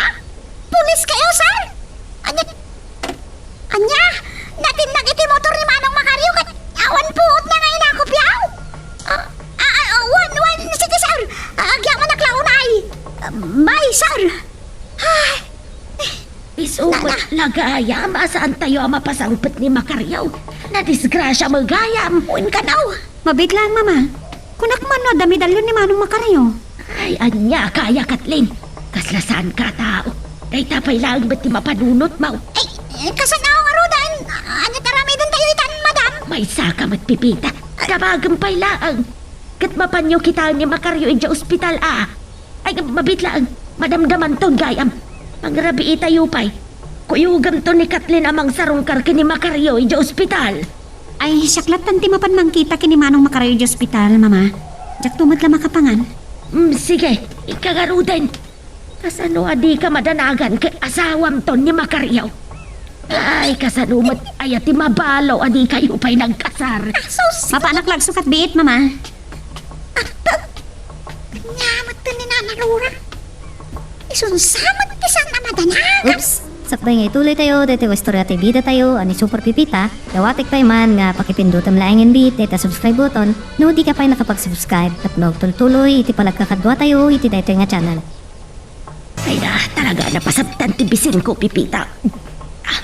Ah, pulis kayo, sir? Ania, ania, natinnag iti motor ni Manong Macario ket awan puotna nga inakupiaw. Ah, ah, ah, wen, wen, sige, sir. Ah, agyamanak la unay. Ah, bye, sir. Ay. Isu met la gayam a saantayo a mapasangpet ni Macario. Nadisgrasia met gayam. Wen kano. Mabiit laeng, Mama. Kunak man no adda medalyon ni Manong Macario. Ay, ania kaya, Kathleen? Kasla saanka a tao. Dayta pay laeng met ti mapanunotmo. Ay, eh, kasano ngaruden? Ania ti aramidentayo itan, madam? Maysaka met, Pipita. Dabagem pay laeng. Ket mapanyo kitaen ni Macario idiay ospital a. Ay, mabiit laeng. Madamdamanton gayam. Mangrabiitayo pay. Kuyogamton ni Kathleen a mangsarungkar ken ni Macario idiay ospital. Ay, siak lattan ti mapan mangkita ken ni Manong Macario idiay ospital, Mama. Diakto met la makapangan. Mm, sige, ika ngaruden. Kasano a dika madanagan ket asawamton ni Macario? Ay, kasano met aya ti mabalo a dikayo pay nagkasar? Sus! Mapaanak la agsukat biit, Mama. Ania met ti ni Nanang Aura, isunsamat ti saan a madanagam. Oops! Sakbay nga ituloy tayo daytoy nga istorya ti bida tayo a ni Super Pipita, dawatek pay man nga pakipindutem laeng in bit dayta subscribe button no di ka pay nakapag-subscribe tapno agtultuloy iti panagkakadua tayo iti daytoy nga channel. Ay na, talaga napasabtan ti bisin ko, Pipita. Ah,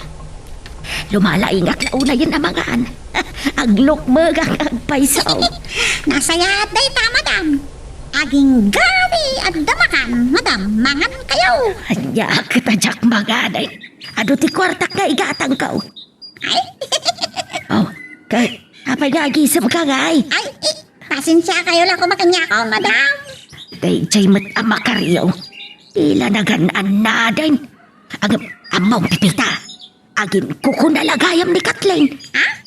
lumalaingak la unayen a mangan. Aglukmegak nga agpayso. Nasayaat dayta, madam. Agingga ti adda makan, madam, mangan kayo. Ania ket a diak mangan? Adu ti kuartak nga igatangko. Ay. Oh, kay, apay nga agisemka ngay? Ay, eh, pasensia kayo la koma kaniak, madam. Daydiay met a Macario. Dila nagan-annaden. Agam, ammom, Pipita. Aginkukuna la gayam ni Kathleen. Ha?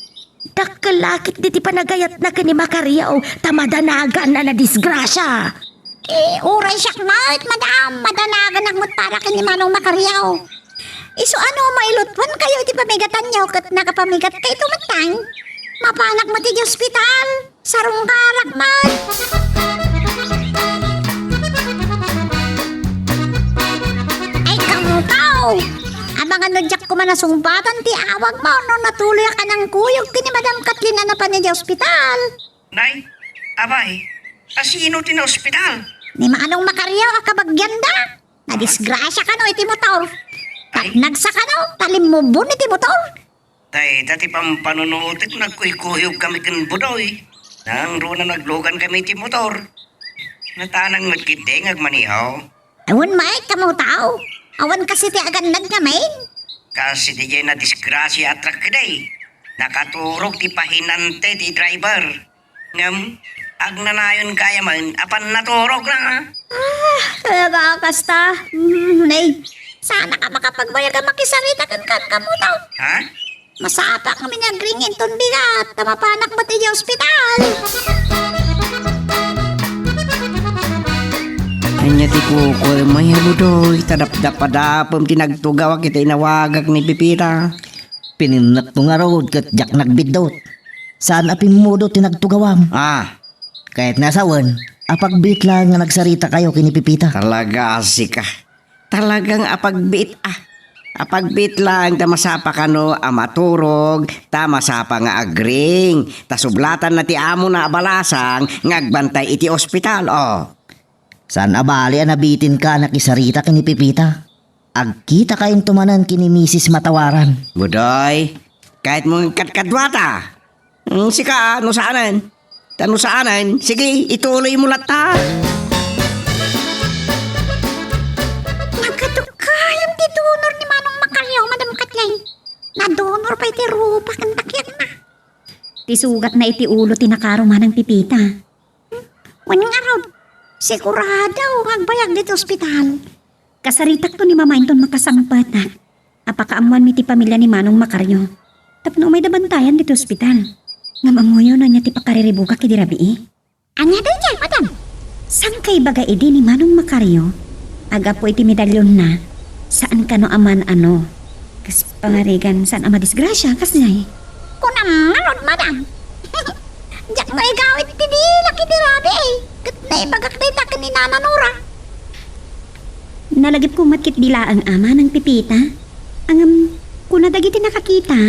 Dakkel la ketdi ti panagayatna ken ni Macario, ta madanagan a nadisgrasia. Eh, uray siak met, madam, madanaganak met para ken ni Manong Macario. Isu a no mailutwan kayo iti pamigatanyo ket nakapamigat kayto metten, mapanak met iti ospital. Sarungkarak met! Ay, kamu tao! Amangan no diak koma nasungbatan ti awagmo no natuloyak a nangkuyog ken ni Madam Kathleen a napan idiay ospital. Nay, apay, a sino ti naospital? Ni Manong Macario a kabagianda. Nadisgrasia kano iti motor. Ay. Tapnagsa kano, ta limmubon iti motor. Dayta ti pampanunotek, nagkuykuyogkami ken Budoy. Nangruna naglugankami iti motor. Natanang met ketdi nga agmaneho. Awan met, kamu tao. Awan kasi ti agannad ngamin. Kasi diay nadisgrasia a truck ketdi. Nakaturog ti pahinante ti driver. Ngem, agnanayon gayamen a pannaturogna. Ah, talaga a kasta. Hmm, nay, saanak a makapagbayag a makisarita kenka, kamu tao. Ha? Masapakmi nga agring inton bigat, ta mapanak met idiay ospital. Ania ti kukuem, ay, Budoy, ta dapdapadapem ti nagtugawak iti inawagak ni Pipita. Pininnekto ngarud ket diak nagbiddut. Saan a pimmudo ti nagtugawam. Ah, kayatna a sawen, apagbiit laeng nga nagsaritakayo ken ni Pipita. Talaga a sika. Talagang apagbiit a. Apagbiit laeng ta masapa kano a maturog, ta masapa nga agring, ta sublatanna ti amona a balasang nga agbantay iti ospital, oh. Saan a bali a nabitinka a nakisarita ken ni Pipita. Agkitakayo manen ken ni Misis Matawaran. Budoy, kayatmo nga agkadkaduata. Hmm, sika, no saanen. Ta no saanen, sige, ituloymo latta. Nagkadukayam ti donor ni Manong Macario, Madam Kathleen. Nadonor pay ti rupa ken takiakna. Ti sugatna iti ulo ti nakaro, Manang Pipita. Hmm, wen ngarud, sigurado nga agbayag ditoy ospital. Kasaritakto ni Mama inton makasangpetak a pakaammoanmi ti pamilia ni Manong Macario tapno umayda bantayan ditoy ospital. Ngem ammoyo no ania ti pakariribukak idi rabii? Ania daydiay, madam? Sangkaibaga idi ni Manong Macario, aggapu iti medalyonna, saan kano a man-ano. Kas pangarigan, saan a madisgrasia, kasdiay. Kunam ngarud, madam. Diak maigawid ti dilak idi rabii. Ket naibagak dayta ken ni Nana Nora. Nalagipko met ketdi laeng a Manang Pipita. Ngem, kuna dagiti nakakita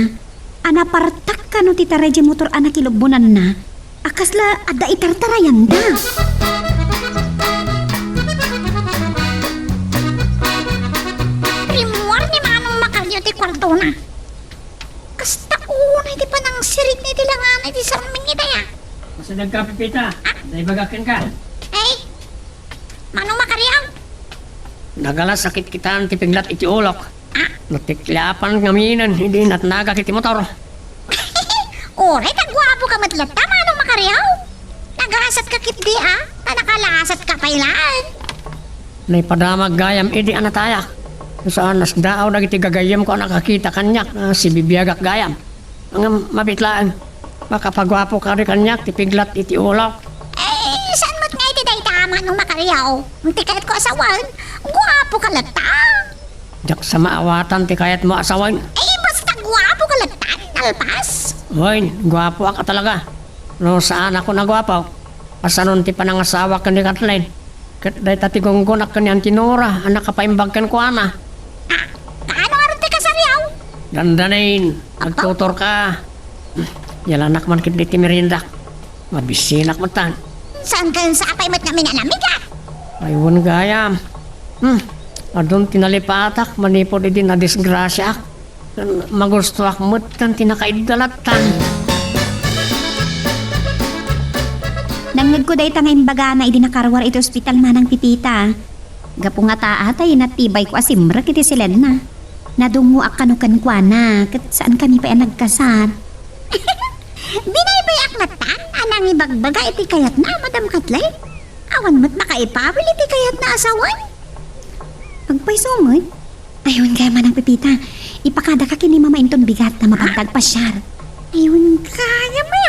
a napartak kano ti taray diay motor a nakilubbonanna a kasla adda itartarayanda. Rimmuar ni Manong Macario ti kuartona. Kasta unay ti panangsirig na iti langana iti sarming itaya. Masideg ka, Pipita. Ah? Naibagak kenka. Ay, Manong Macario? Nagalas a kitkitan ti piglat iti ulok. Ah? Natikliapan ngaminen idi natnagak iti motor. Uray ta guapo ka met latta, Manong Macario. Nagasatka ketdi a, ta nakalasatka pay laeng. Naipadamag gayam idi a natayak. Saan nasdaaw dagiti gagayyemko a nakakita kaniak a sibibiagak gayam. Ngem mabiit laeng, makapaguapo kadi kaniak ti piglat iti ulok. Eh, saan met nga iti dayta, Manong Macario? Ti kayatko a sawen, guapo ka latta. Diak sa maawatan ti kayatmo a sawen. Ay, basta guapo ka latta, nalpas. Wen, guapoak a talaga. No saanakon a guapo, kasanon ti panangasawak ken ni Kathleen. Ket dayta ti gunggonak ken ni Auntie Nora a nakapaimbag kenkuana. Ah, kaano ngarud ti kasariaw? Dandanin, Apo? Agtutorka. Yalanak man ketdi ti meriendak. Mabisinak met tan. Saan kayon sapay met nga minanamigat? Ay, wen gayam. Hmm, adun ti nalipatak manipud idi nadisgrasiaak. Magustoak met tan ti nakaiddalattan. Nangngegko dayta nga imbagana idi nakaruar iti ospital, Manang Pipita. Gapu nga taatay, natibayko a simrek iti silenna. Nadungngoak kano kenkuana, ket saankami pay a nagkasar. Binaybayaak latta a nangibagbaga iti kayatna, Madam Kathleen. Awan met makaipawil iti kayatna a sawen. Agpayso met? Ay, wen gayam, Manang Pipita. Ipakadaka ken ni Mama inton bigat ta mapanta agpasiar. Ay, wen gayam, a.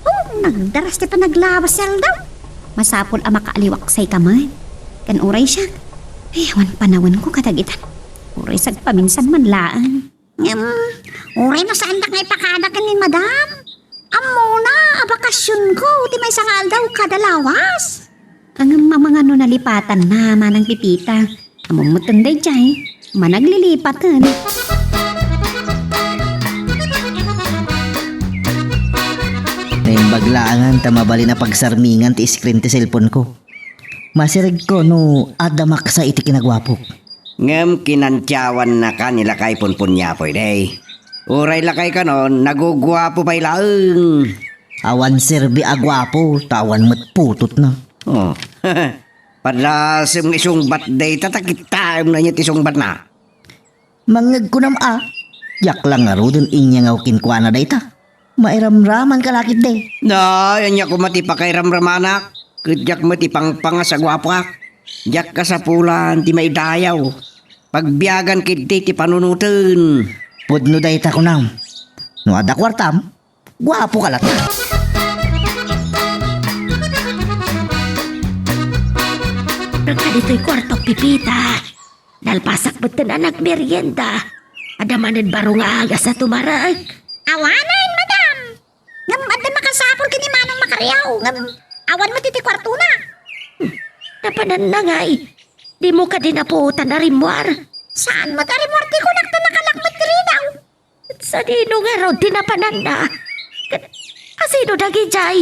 Oh, nagdaras ti panaglawas ti aldaw. Masapul a makaaliwaksayka met. Ken uray siak, ay, awan panawenko kadagita. Uray sagpaminsan man laeng. Ngem, uray no saandak nga ipakada ken ni Madam. Ammona a bakasionko ti maysa nga aldaw kada lawas. Ngem amangan no nalipatanna, Manang Pipita. Ammom met daydiay, managlilipaten. Naimbag laengen ta mabalin a pagsarmingan ti screen ti cellphone ko. Masiregko no adda maksa iti kinaguapok. Ngem kinantiawannaka ni lakay Punpun ni Apo Idi. Uray lakay kanon, naguguapo pay laeng. Awan serbi a guapo, ta awan met putotna. Oh. Padasem nga isungbat dayta, ta kitaem na niya ti sungbatna. Mangngegko nam a, diak la ngaruden inyangaw kenkuana dayta. Mairamramanka la ketdi. Nay, ania koma ti pakairamramanak? Ket diak met ipangpangas a guapoak. Diak kasapulan ti maidayaw. Pagbiagan ketdi ti panunoten. Pudno dayta kunam. No adda kuartam, guapoka latta. Kaditoy kuarto, Pipita. Nalpasak metten a nagmerienda. Adda manen baro nga agas a tumarek. Awanen, madam. Ngem adda makasapul ken ni Manong Macario, ngem awan met iti kuartona. Hmm, napananna ngay. Dimo kadi napuotan a rimmuar? Saan met a rimmuar ti kunak ta nakalak met ti ridaw. Sadino ngarud ti napananna? Ket asino dagidiay?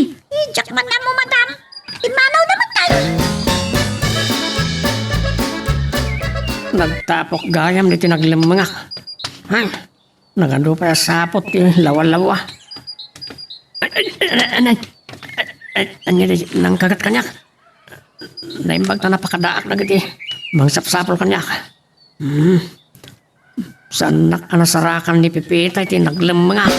Diak man ammo, madam. Immanawda met tayo. Nagtapok gayam ditoy naglemmengak. Ay, nagadu pay a sapot ti lawalawa. Ay, ay, ay, ay, ay, ay, ania ti nangkagat kaniak? Naimbag ta napakadaak dagiti mangsapsapul kaniak. Hmm. Saannak a nasarakan ni Pipita iti naglemmengak.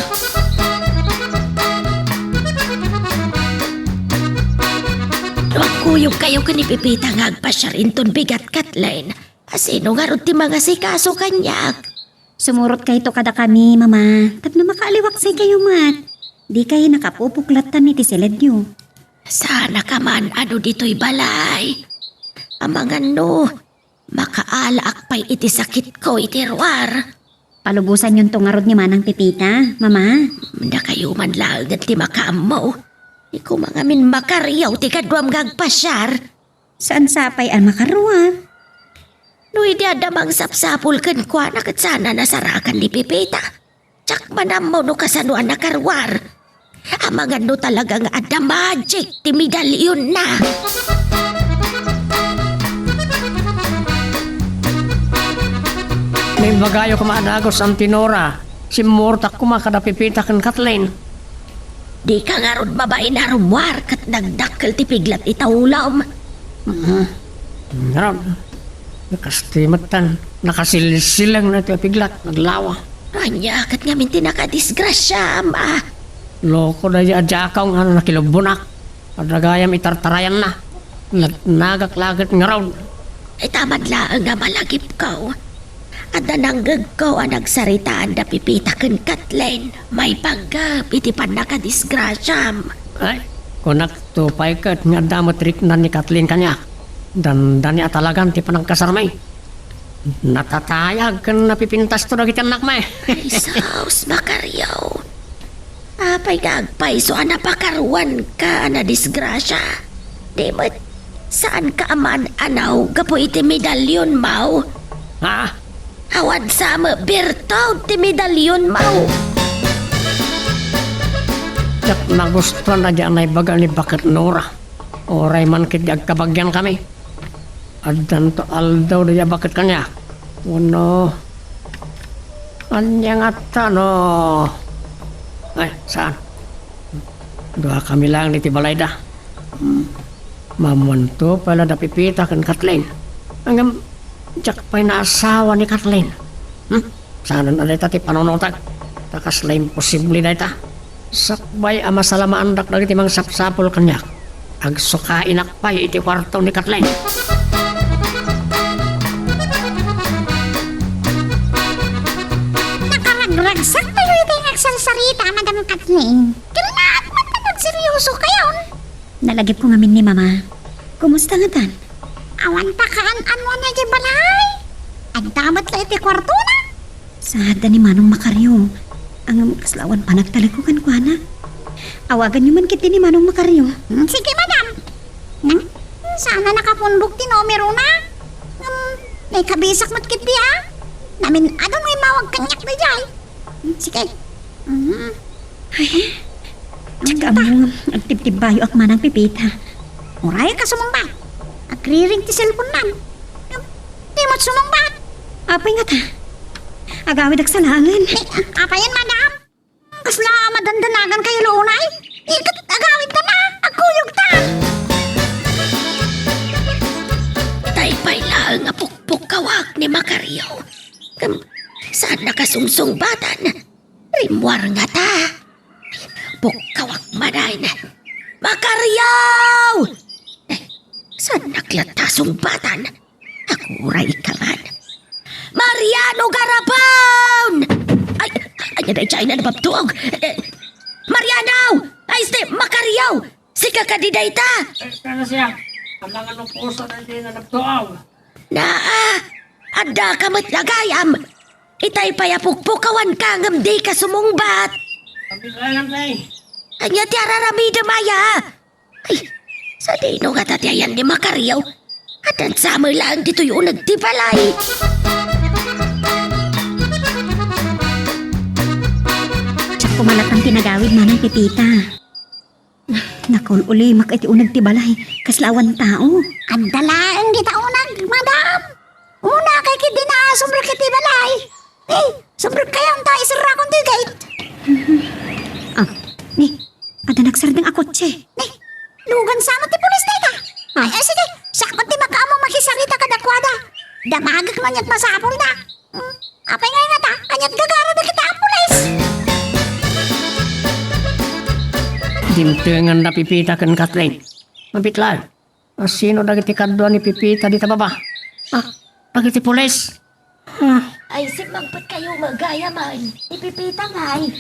No agkuyogkayo ken ni Pipita nga agpasiar inton bigat, Kathleen, asino ngarud ti mangasikaso kaniak? Sumurotkayto kadakami, Mama, tapno makaaliwaksaykayo met. Dikay nakapupok latta iti siledyo. Saanaka man a no ditoy balay. Amangan no, makaalaak pay iti sakitko iti ruar. Palubosanyonto ngarud ni Manang Pipita, Mama. Dakayo man laengen ti makaammo. Ni koma ngamin Macario ti kaduam nga agpasiar. Saan sapay a makaruar? No idi adda mangsapsapul kenkuana ket saan a nasarakan ni Pipita. Diak man ammo no kasano a nakaruar. Amangan no talaga nga adda magic ti medalionna. Naimbagayo koma a dagus, Auntie Nora. Simmurtak koma kada Pipita ken Kathleen. Dika ngarud mabain a rummuar ket nagdakkel ti piglat ita ulom. Mhm. Ngarud, kasta met tan nakasilsileng na ti piglat, naglawa. Ania ket ngamin ti nakadisgrasiam, a? Loko daydi a diakaw nga nakilubbonak. Adda gayam itartarayanna. Nagtnagak la ket ngarud. Ita man laeng a malagipko. Adda nanggegko a nagsaritaan da Pipita ken Kathleen maipanggep iti pannakadisgrasiam. Ay, kunak to pay ket nga adda met riknan ni Kathleen kaniak. Dandani a talagan ti panagkasarmi. Natatayag ken napipintasto dagiti annakmi. Ay, sus, Macario. Apay nga agpayso a napakaruanka a nadisgrasia? Di met, Saanka a maan-anaw gapu iti medalionmo? Ha? Awan sa met birtud ti medalionmo. Diak nagustuan daydiay a naibaga ni Baket Nora. Uray man ketdi agkabagiankami. Addanto aldaw daydiay a baket kaniak. Wenno, ania ngata no? Ay, saan? Duakami laeng iti balayda. Hmm. Mammuanto pay la da Pepita ken Kathleen. Ngem, diak pay naasawa ni Kathleen. Hmm? Saanen a dayta ti panunotag. Ta kasla imposible dayta. Sakbay a masalamaandak dagiti mangsapsapul kaniak, agsukainak pay iti kuarto ni Kathleen. Nakaragragsaktayo iti nga agsarsarita, Madam Kathleen. Kinnaat man nga agseryosokayon. Nalagipko ngamin ni Mama. Kumusta ngatan? Awan pakaan-anoan idiay balay. Adda met la iti kuartona. Saadda ni Manong Macario. Ngem kasla awan panagtalekko kenkuana. Awaganyo man ketdi ni Manong Macario. Hmm, sige, madam. Nang, saan a nakapunbok ti numerona? Hmm, naikabisak met ketdi a. Namin-ado no immawag kaniak daydiay. Hmm, sige. Hmm. Ay, diak ammo, agtibtibbayoak, Manang Pepita. Uray ka sumungbat. Agriring ti cellphone-nam. Di met sumungbat. Apay ngata? Agawid agsalaangen. Eh, apayen, madam? Kasla madandanagankayo la unay? Iket agawidta na, agkuyogta. Tay pay laeng a pukpukkawak ni Macario. Ngem, saan a kasungsungbatan? Rimmuar ngata. Pukkawak manen. Macario! Eh, saan a latta sungbatan? Aguray ka man. Mariano Garapon! Ay, ania daydiay a nababtuog? Eh, Mariano! Ay, este, Macario! Sika kadi dayta? Eh, kano siak? Amangan no puso na di na nabtuog. Naa, addaka met la gayam. Itay pay a pukpukawanka ngem dika sumungbat. Abi kayam, tay. Ania ti araramidem aya? Ay, sadino ngata ti ayan ni Macario? Addan sa met laeng ditoy uneg ti balay. Diak koma latta ti nagawid, Manang Pepita. Nakaul-ulimak iti uneg ti balay, kasla awan tao. Adda laeng dita uneg, madam. Unakay ketdi naasumrek iti balay. Eh, sumrekkayon ta iserrakon ti gate. Ah, ni, adda nagsardeng a kotse. Ni, lugan sa met ti pulis dayta. Ah. Ay, ay, sige, siak met ti makaammo makisarita kadakuada. Damagek no aniat masapulda. Hmm, apay ngay ngata? Aniat gagara dagita a pulis? Dimtengen da Pepita ken Kathleen. Mabitlan. A, sino dagiti kadua ni Pepita dita baba? Ah, dagiti pulis. Ah. Ay, simmangpetkayo met gayam. Ni Pepita ngay.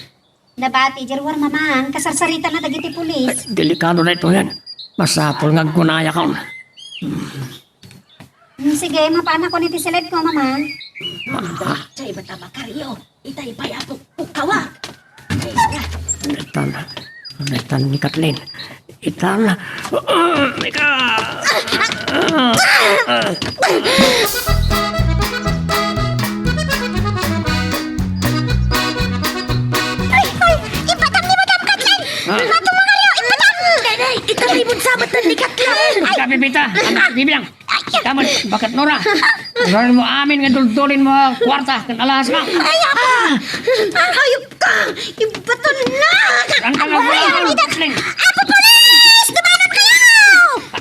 Nabati, Jerwar, Mama, kasarsaritana dagiti pulis. Ay, delikado daytoyen. Masapul nga aggunayakon. Hmm, sige, mapanakon iti siledko, Mama. Ah. Sa iba ta, Macario. Itay pay a pukpukawa. Itan. Itan ni Kathleen. Itan. Ika. Ay, ay, ipatam ni Madam Kathleen. Ah. Madam Macario, ipatam. Nay, nay, itay pay met sa matan ni Kathleen. Ay. Ika, Pepita. Ano, bibilang? Ay, ay. Tama, Baket Nora. Uray mo amin nga duldulin mo a kuarta ken alahas mo. Ay, apo. Ah! Hayop ka! Ibaton na! Saan ka nga Apo, buhay? Apo, Apo, Apo Pulis! Dumanon kayo!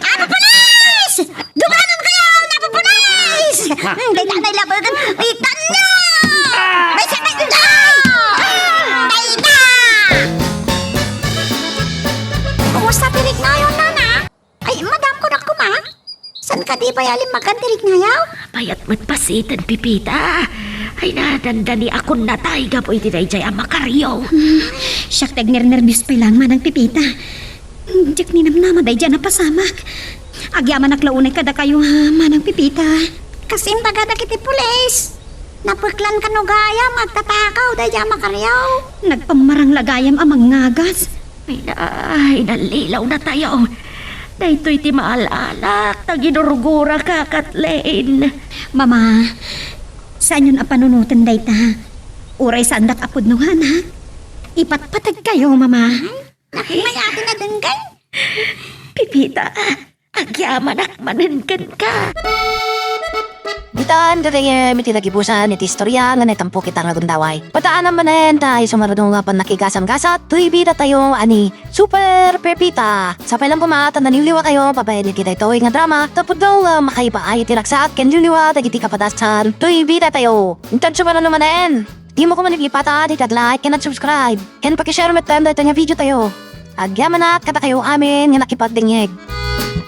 Apo Pulis! Dumanon kayo! Apo Pulis! Hindi na nailabagan. Itan na! Ah! May sakit na! May na! Kumusta ti riknayon, Nana? Ay, madam, kunak koma. Saan kadi pay a limmagan ti riknayaw? Payat met pasiten, Pepita. Ay, nadandani a kunnatay gapu iti daydiay a Macario. Hmm, siak ti agnernerbios pay laeng, Manang Pepita. Diak ninamnama daydiay a napasamak. Agyamanak la unay kadakayo, ha, Manang Pepita. Kas imbaga dagiti pulis. Napeklan kano gayam agtatakaw daydiay a Macario. Nagpammarang la gayam a mangngagas. Ay, na, ay, nallilaw na tayo. Daytoy ti maal-alak ta ginurguraka, Kathleen. Mama, saanyon a panunoten dayta. Uray saandak a pudno, ha, anak? Ipatpategkayo, Mama. Nakimayaten a denggen. Pepita, agyamanak manen kenka. Ditan gagayem iti nagibusan iti istorya nga naitampo kita nga gundaway. Padaanam manen ta isu nga adu nga pannakigasam-gasat toy bidatayo a ni Super Pepita. Sapay lang koma ta naliwliwakayo babaen iti daytoy nga drama tapno nga makaibaay iti ragsak ken liwliwa dagiti kapadasan toy bidatayo. Inton sumaro manen, dimo koma ipata ti nag-like ken nag-subscribe ken paki-share metten daytoy nga video tayo. Agyamanak kadakayo amin nga nakipagdengngeg.